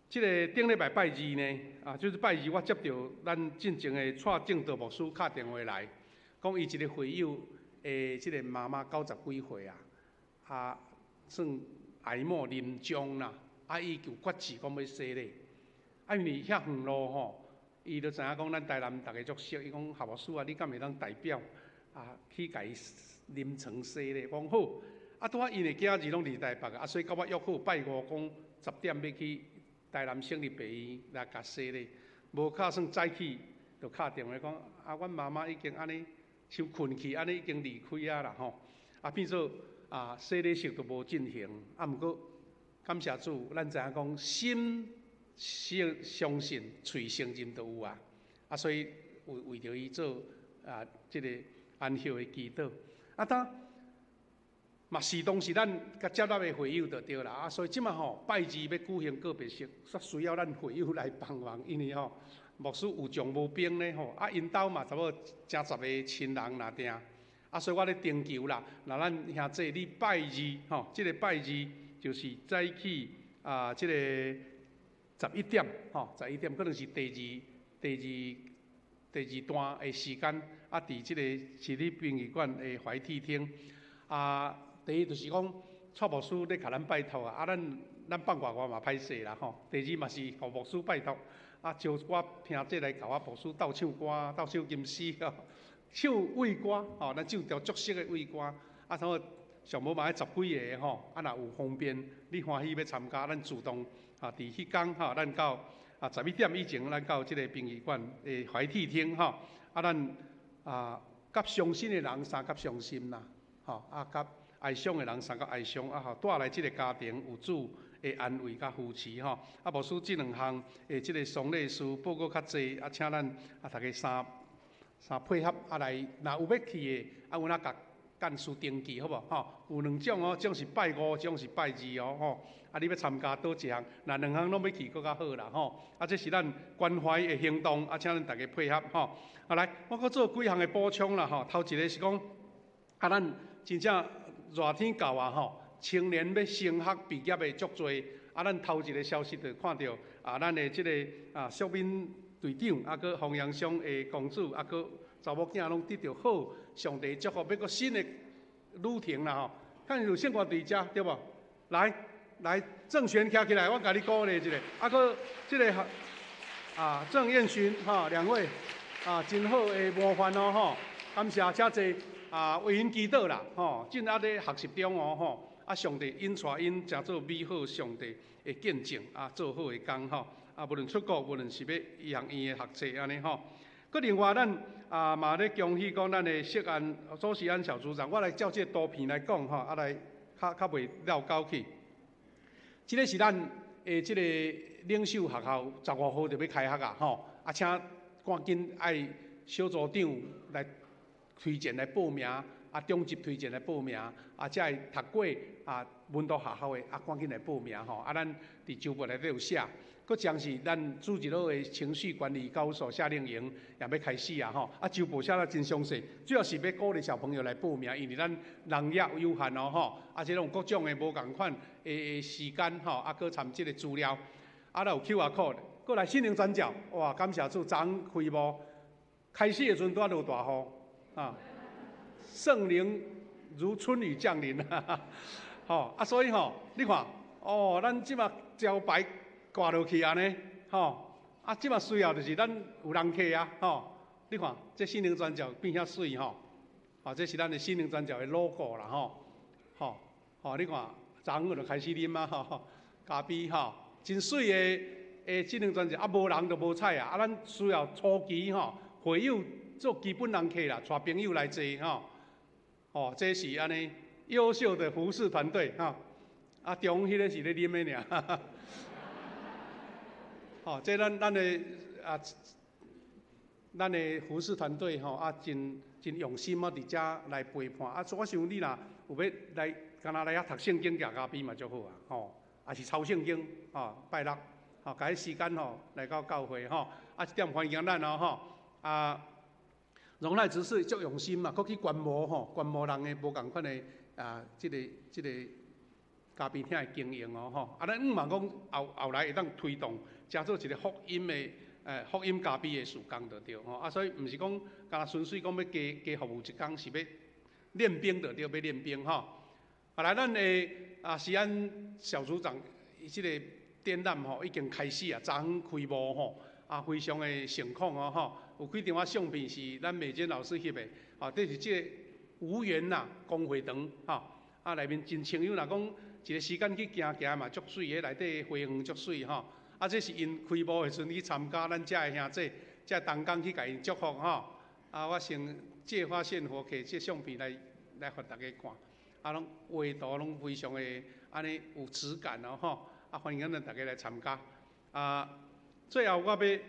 這个頂禮拜拜二呢，啊，就是拜二我接著咱進前的蔡正道牧師敲電話來，講伊一个會友的這个媽媽九十幾歲啊，啊，算癌末臨終啦，啊，伊就決志講欲洗禮，啊，因為遐遠路吼，伊就知影講咱台南逐家足熟，伊講何牧師啊，你敢會當代表啊去共伊臨床洗禮？我講好，啊，拄仔𪜶的囝兒攏佇台北啊，所以佮我約好拜五講十點欲去台南省立病院來共洗禮，無較算早起就敲電話講，啊，阮媽媽已經按呢，傷睏去，按呢已經離開啊啦吼，啊變做啊洗禮式都無進行，啊毋過感謝主，咱知影講心相相信，喙承認就有啊，啊所以為為著伊做啊這个安息的祈禱，啊當嘛是當時咱佮接納的會友就對啦，啊所以這馬吼拜二欲舉行告別式，煞需要咱會友來幫忙，因為吼牧師有將無兵咧吼，啊𪜶兜嘛差不多成十個親人若定，啊所以我咧徵求啦，若咱兄弟你拜二吼，這个拜二就是早起啊，這个十一點吼，十一點可能是第二、第二、第二段的時間，啊，佇這個市立殯儀館的懷鐵廳，啊，第一就是講，蔡牧師咧共咱拜託啊，啊，咱咱放外外嘛歹勢啦吼。第二嘛是予牧師拜託，啊，招一寡兄弟來共我牧師鬥唱歌、鬥唱金詩吼，唱慰歌吼，咱唱條足熟的慰歌，啊，差不多上無嘛愛十幾个吼，啊，若有方便，你歡喜欲參加，咱自動啊，佇彼工吼，咱到啊十一點以前，咱到這个殯儀館的懷鐵廳吼，啊，咱啊，佮傷心的人相佮傷心啦，吼，啊，佮哀傷的人相佮哀傷，啊，予帶來這个家庭有主的安慰佮扶持吼。啊，牧師這兩項的這个喪禮事報告較濟，啊，請咱啊，逐家相相配合啊來，若有欲去的，啊，有影共幹事登記好無？吼，有兩種哦，一種是拜五，一種是拜二哦，吼。啊，你欲參加佗一項，若兩項攏欲去，閣較好啦，吼。啊，這是咱關懷的行動，啊，請咱逐家配合，吼。啊，來，我閣做幾項的補充啦，吼。頭一个是講，啊，咱真正熱天到啊，吼，青年欲升學畢業的足濟。啊，咱頭一个消息就看著啊，咱的這个啊，淑敏隊長，啊，閣馮陽松的公子，啊，閣查某囝攏得著好，上帝祝福，欲閣新的旅程啦吼。看有聖歌隊遮對無？來來，鄭璇徛起來，我共你鼓勵一下。啊，閣這个啊，鄭彥勳吼，兩位啊，真好的模範哦吼。感謝遮濟啊，為𪜶祈禱啦吼，正猶咧學習中哦吼。啊，上帝引帶𪜶成做美好上帝的見證，啊，做好的工吼。啊，無論出國，無論是欲醫學院的學冊按呢吼。閣另外，咱啊嘛咧恭喜講咱的錫安周錫安小組長，我來照這個圖片來講吼，啊來較較袂落溝去。這个是咱的這个領袖學校15號就欲開學啊吼，啊請趕緊愛小組長來推薦來報名，啊中級推薦來報名，啊才會讀過啊門徒學校的啊趕緊來報名吼，啊咱佇週報內底有寫。閣將是咱主日學的情緒管理高手夏令營也欲開始啊吼，啊週報寫得真詳細，主要是欲鼓勵小朋友來報名，因為咱人額有限哦吼，啊這種各種的無仝款的時間吼，啊閣參這个資料，啊咱有 QR code，閣來心靈轉角，哇感謝主，昨昏開幕，開始的時陣拄仔落大雨，啊，聖靈如春雨降臨，吼啊所以吼，你看，哦咱這馬招牌掛落去按呢，吼！啊，這馬需要就是咱有人客啊，吼！你看，這心靈轉角變遐媠吼，啊，這是咱的心靈轉角的 logo 啦，吼，吼，吼！你看，昨昏就開始啉啊，吼，咖啡吼，真媠的的心靈轉角，啊，無人就無彩啊，啊，咱需要初期吼，會友做基本人客啦，帶朋友來坐吼，哦，這是按呢優秀的服事團隊吼，啊，中彼个是咧啉的爾。吼，這咱咱的啊，咱的服事團隊吼啊，真真用心啊，佇遮來陪伴啊。所以我想你若有欲來，敢若來遐讀聖經、食咖啡嘛足好啊，吼，也是抄聖經，吼，拜六，吼，共彼時間吼來到教會吼，啊，這點歡迎咱哦，吼，啊，榮賴執事足用心嘛，閣去觀摩吼，觀摩人的無仝款的啊，這个這个咖啡廳的經營哦，吼，啊，咱向望講後後來會當推動。成做一个福音的，福音咖啡的事工就對吼，啊，所以毋是講，敢若純粹講欲加加服務一工，是欲練兵就對，欲練兵吼。啊，來，咱的啊，錫安小組長，伊這个展覽吼已經開始啊，昨昏開幕吼，啊，非常的盛況哦吼。有幾張仔相片是咱美娟老師翕的，啊，這是這个無緣啦，公會堂吼，啊，內面真清幽，若講一个時間去行行嘛，足媠的，內底花園足媠吼。啊，這是𪜶開幕的時陣去參加，咱遮的兄弟，遮同工去共𪜶祝福吼。啊，我先借花獻佛，摕這相片來來予大家看。啊，攏畫圖攏非常的按呢有質感哦吼。啊，歡迎咱大家來參加。啊，最後我欲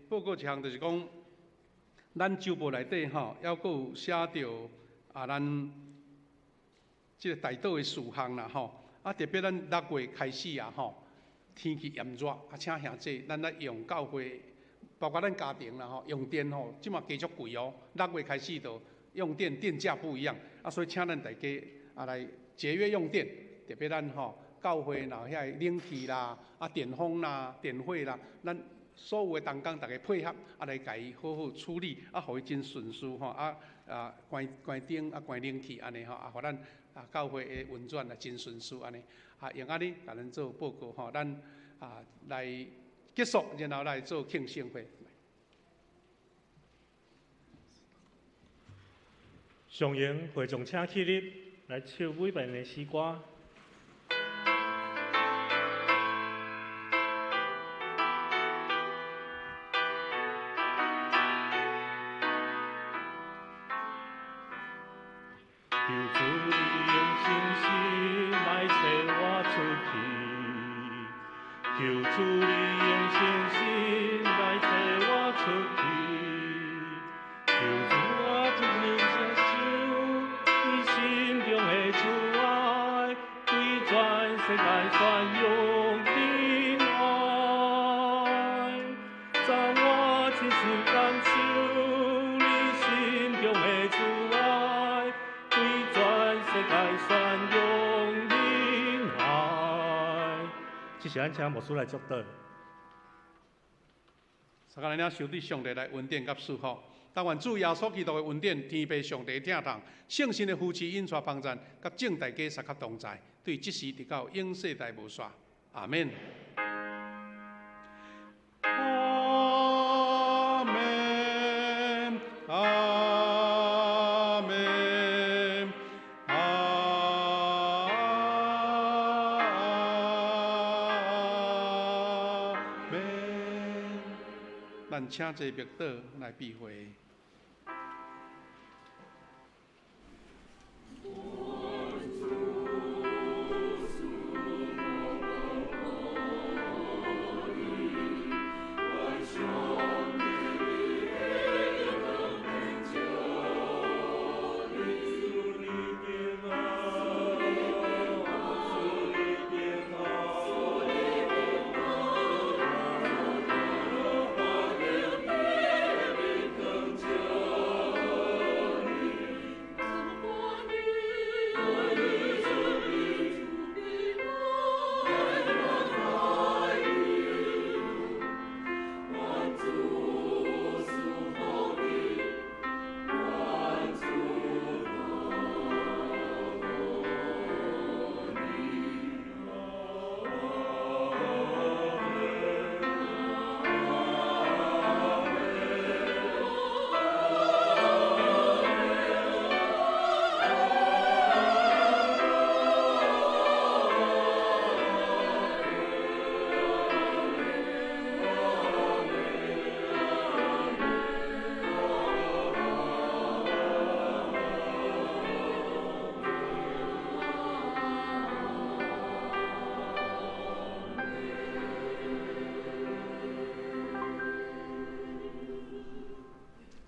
報告一項，就是講，咱週報內底吼，猶閣有寫著啊，咱這个代禱的事項啦吼。啊，特別咱6月開始啊吼。天氣炎熱，啊，請兄弟，咱來用教會，包括咱家庭啦吼，用電吼，這馬加足貴哦。6月開始就用電電價不一樣，啊，所以請咱大家啊來節約用電，特別咱吼教會若遐個冷氣啦、啊電風啦、電費啦，咱所有的同工逐家配合，啊來共伊好好處理，啊，予伊真順遂吼，啊啊關關燈啊關冷氣按呢吼，啊，予咱啊教會的運轉啊真順遂按呢。啊，用按呢共咱做報告吼，咱啊來結束，然後來做慶生會。上迎會眾請起立，來唱每遍的詩歌。求主你用信心來找我出去，求主你用信心來找我出去，求主啊，這日接受你心中的慈愛，對全世界宣揚的愛，讓我親身感受你心中的慈愛。對全世界宣揚恩愛。這時，咱請牧師來祝禱。大家來領受對上帝來恩典佮祝福。但願主耶穌基督的恩典、天父上帝疼痛、聖神的扶持、引帶幫贊，佮眾大家相佮同在，對這時直到永世代無煞。阿們。阿們，阿們，阿咱請坐默禱來閉會。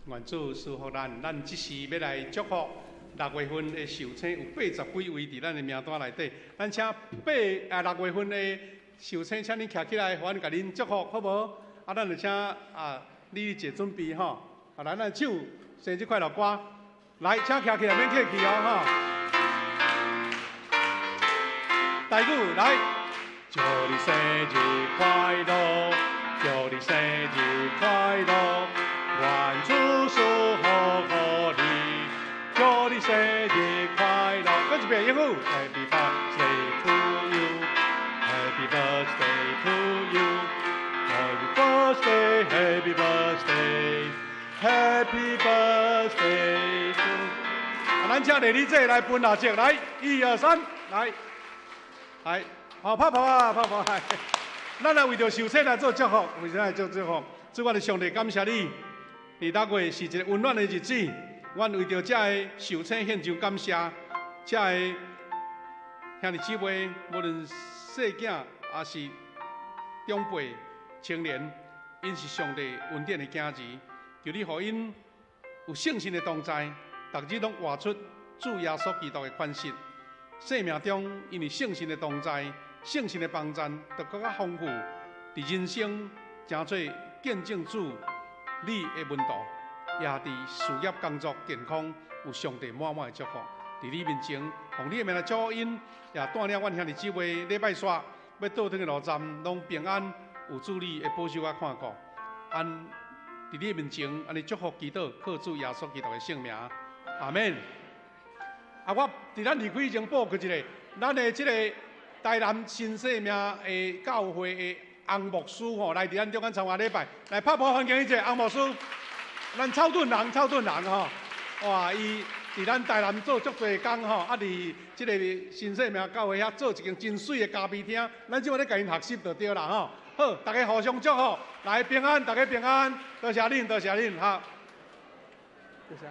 願主賜福咱，咱這時欲來祝福六月份的壽星有80幾位佇咱的名單內底，咱請六月份的壽星，請恁徛起來，予阮共恁祝福，好無？啊，咱就請啊，你做準備吼，啊，來，咱唱生日快樂歌，來，請徛起來，免客氣哦，吼。台語來，祝你生日快樂，祝你生日快樂。願主賜福予你，祝你生日快樂。閣一遍英語，Happy birthday to you，Happy birthday to you，Happy birthday，Happy birthday，Happy birthday to。啊，咱請麗麗姐來分蠟燭，來，一二三，來，來，好，拍拍啊，拍拍。咱來為著壽星來做祝福，為啥來做祝福？主，我的上帝感謝你。佇六月是一个溫暖的日子，阮為著遮个壽星獻上感謝，遮个兄弟姊妹，無論細囝抑是長輩、青年，𪜶是上帝恩典的囝兒，求你予𪜶有聖神的同在，逐日攏活出主耶穌基督的款式。生命中因為聖神的同在、聖神的幫贊，就閣較豐富，佇人生成做見證主你的門徒，也佇事業、工作、健康有上帝滿滿的祝福。佇你面前，奉你的名來祝福𪜶，也帶領阮兄弟姊妹禮拜煞欲倒轉的路站，攏平安，有主你的保守佮看顧。按佇你的面前，按呢祝福祈禱，靠主耶穌基督的聖名，阿們。啊，我佇咱離開以前報告一下，咱的這個台南新生命的教會的洪牧師吼，來佇咱中間參加禮拜，來拍噗歡迎伊者洪牧師。咱草屯人，草屯人吼，哇，伊佇咱台南做足濟工吼，啊，佇這個新生命教會遐做一間真媠的咖啡廳，咱這擺咧共𪜶學習就對啦吼。好，大家互相祝福，來平安，大家平安，多謝恁，多謝恁，好。多謝。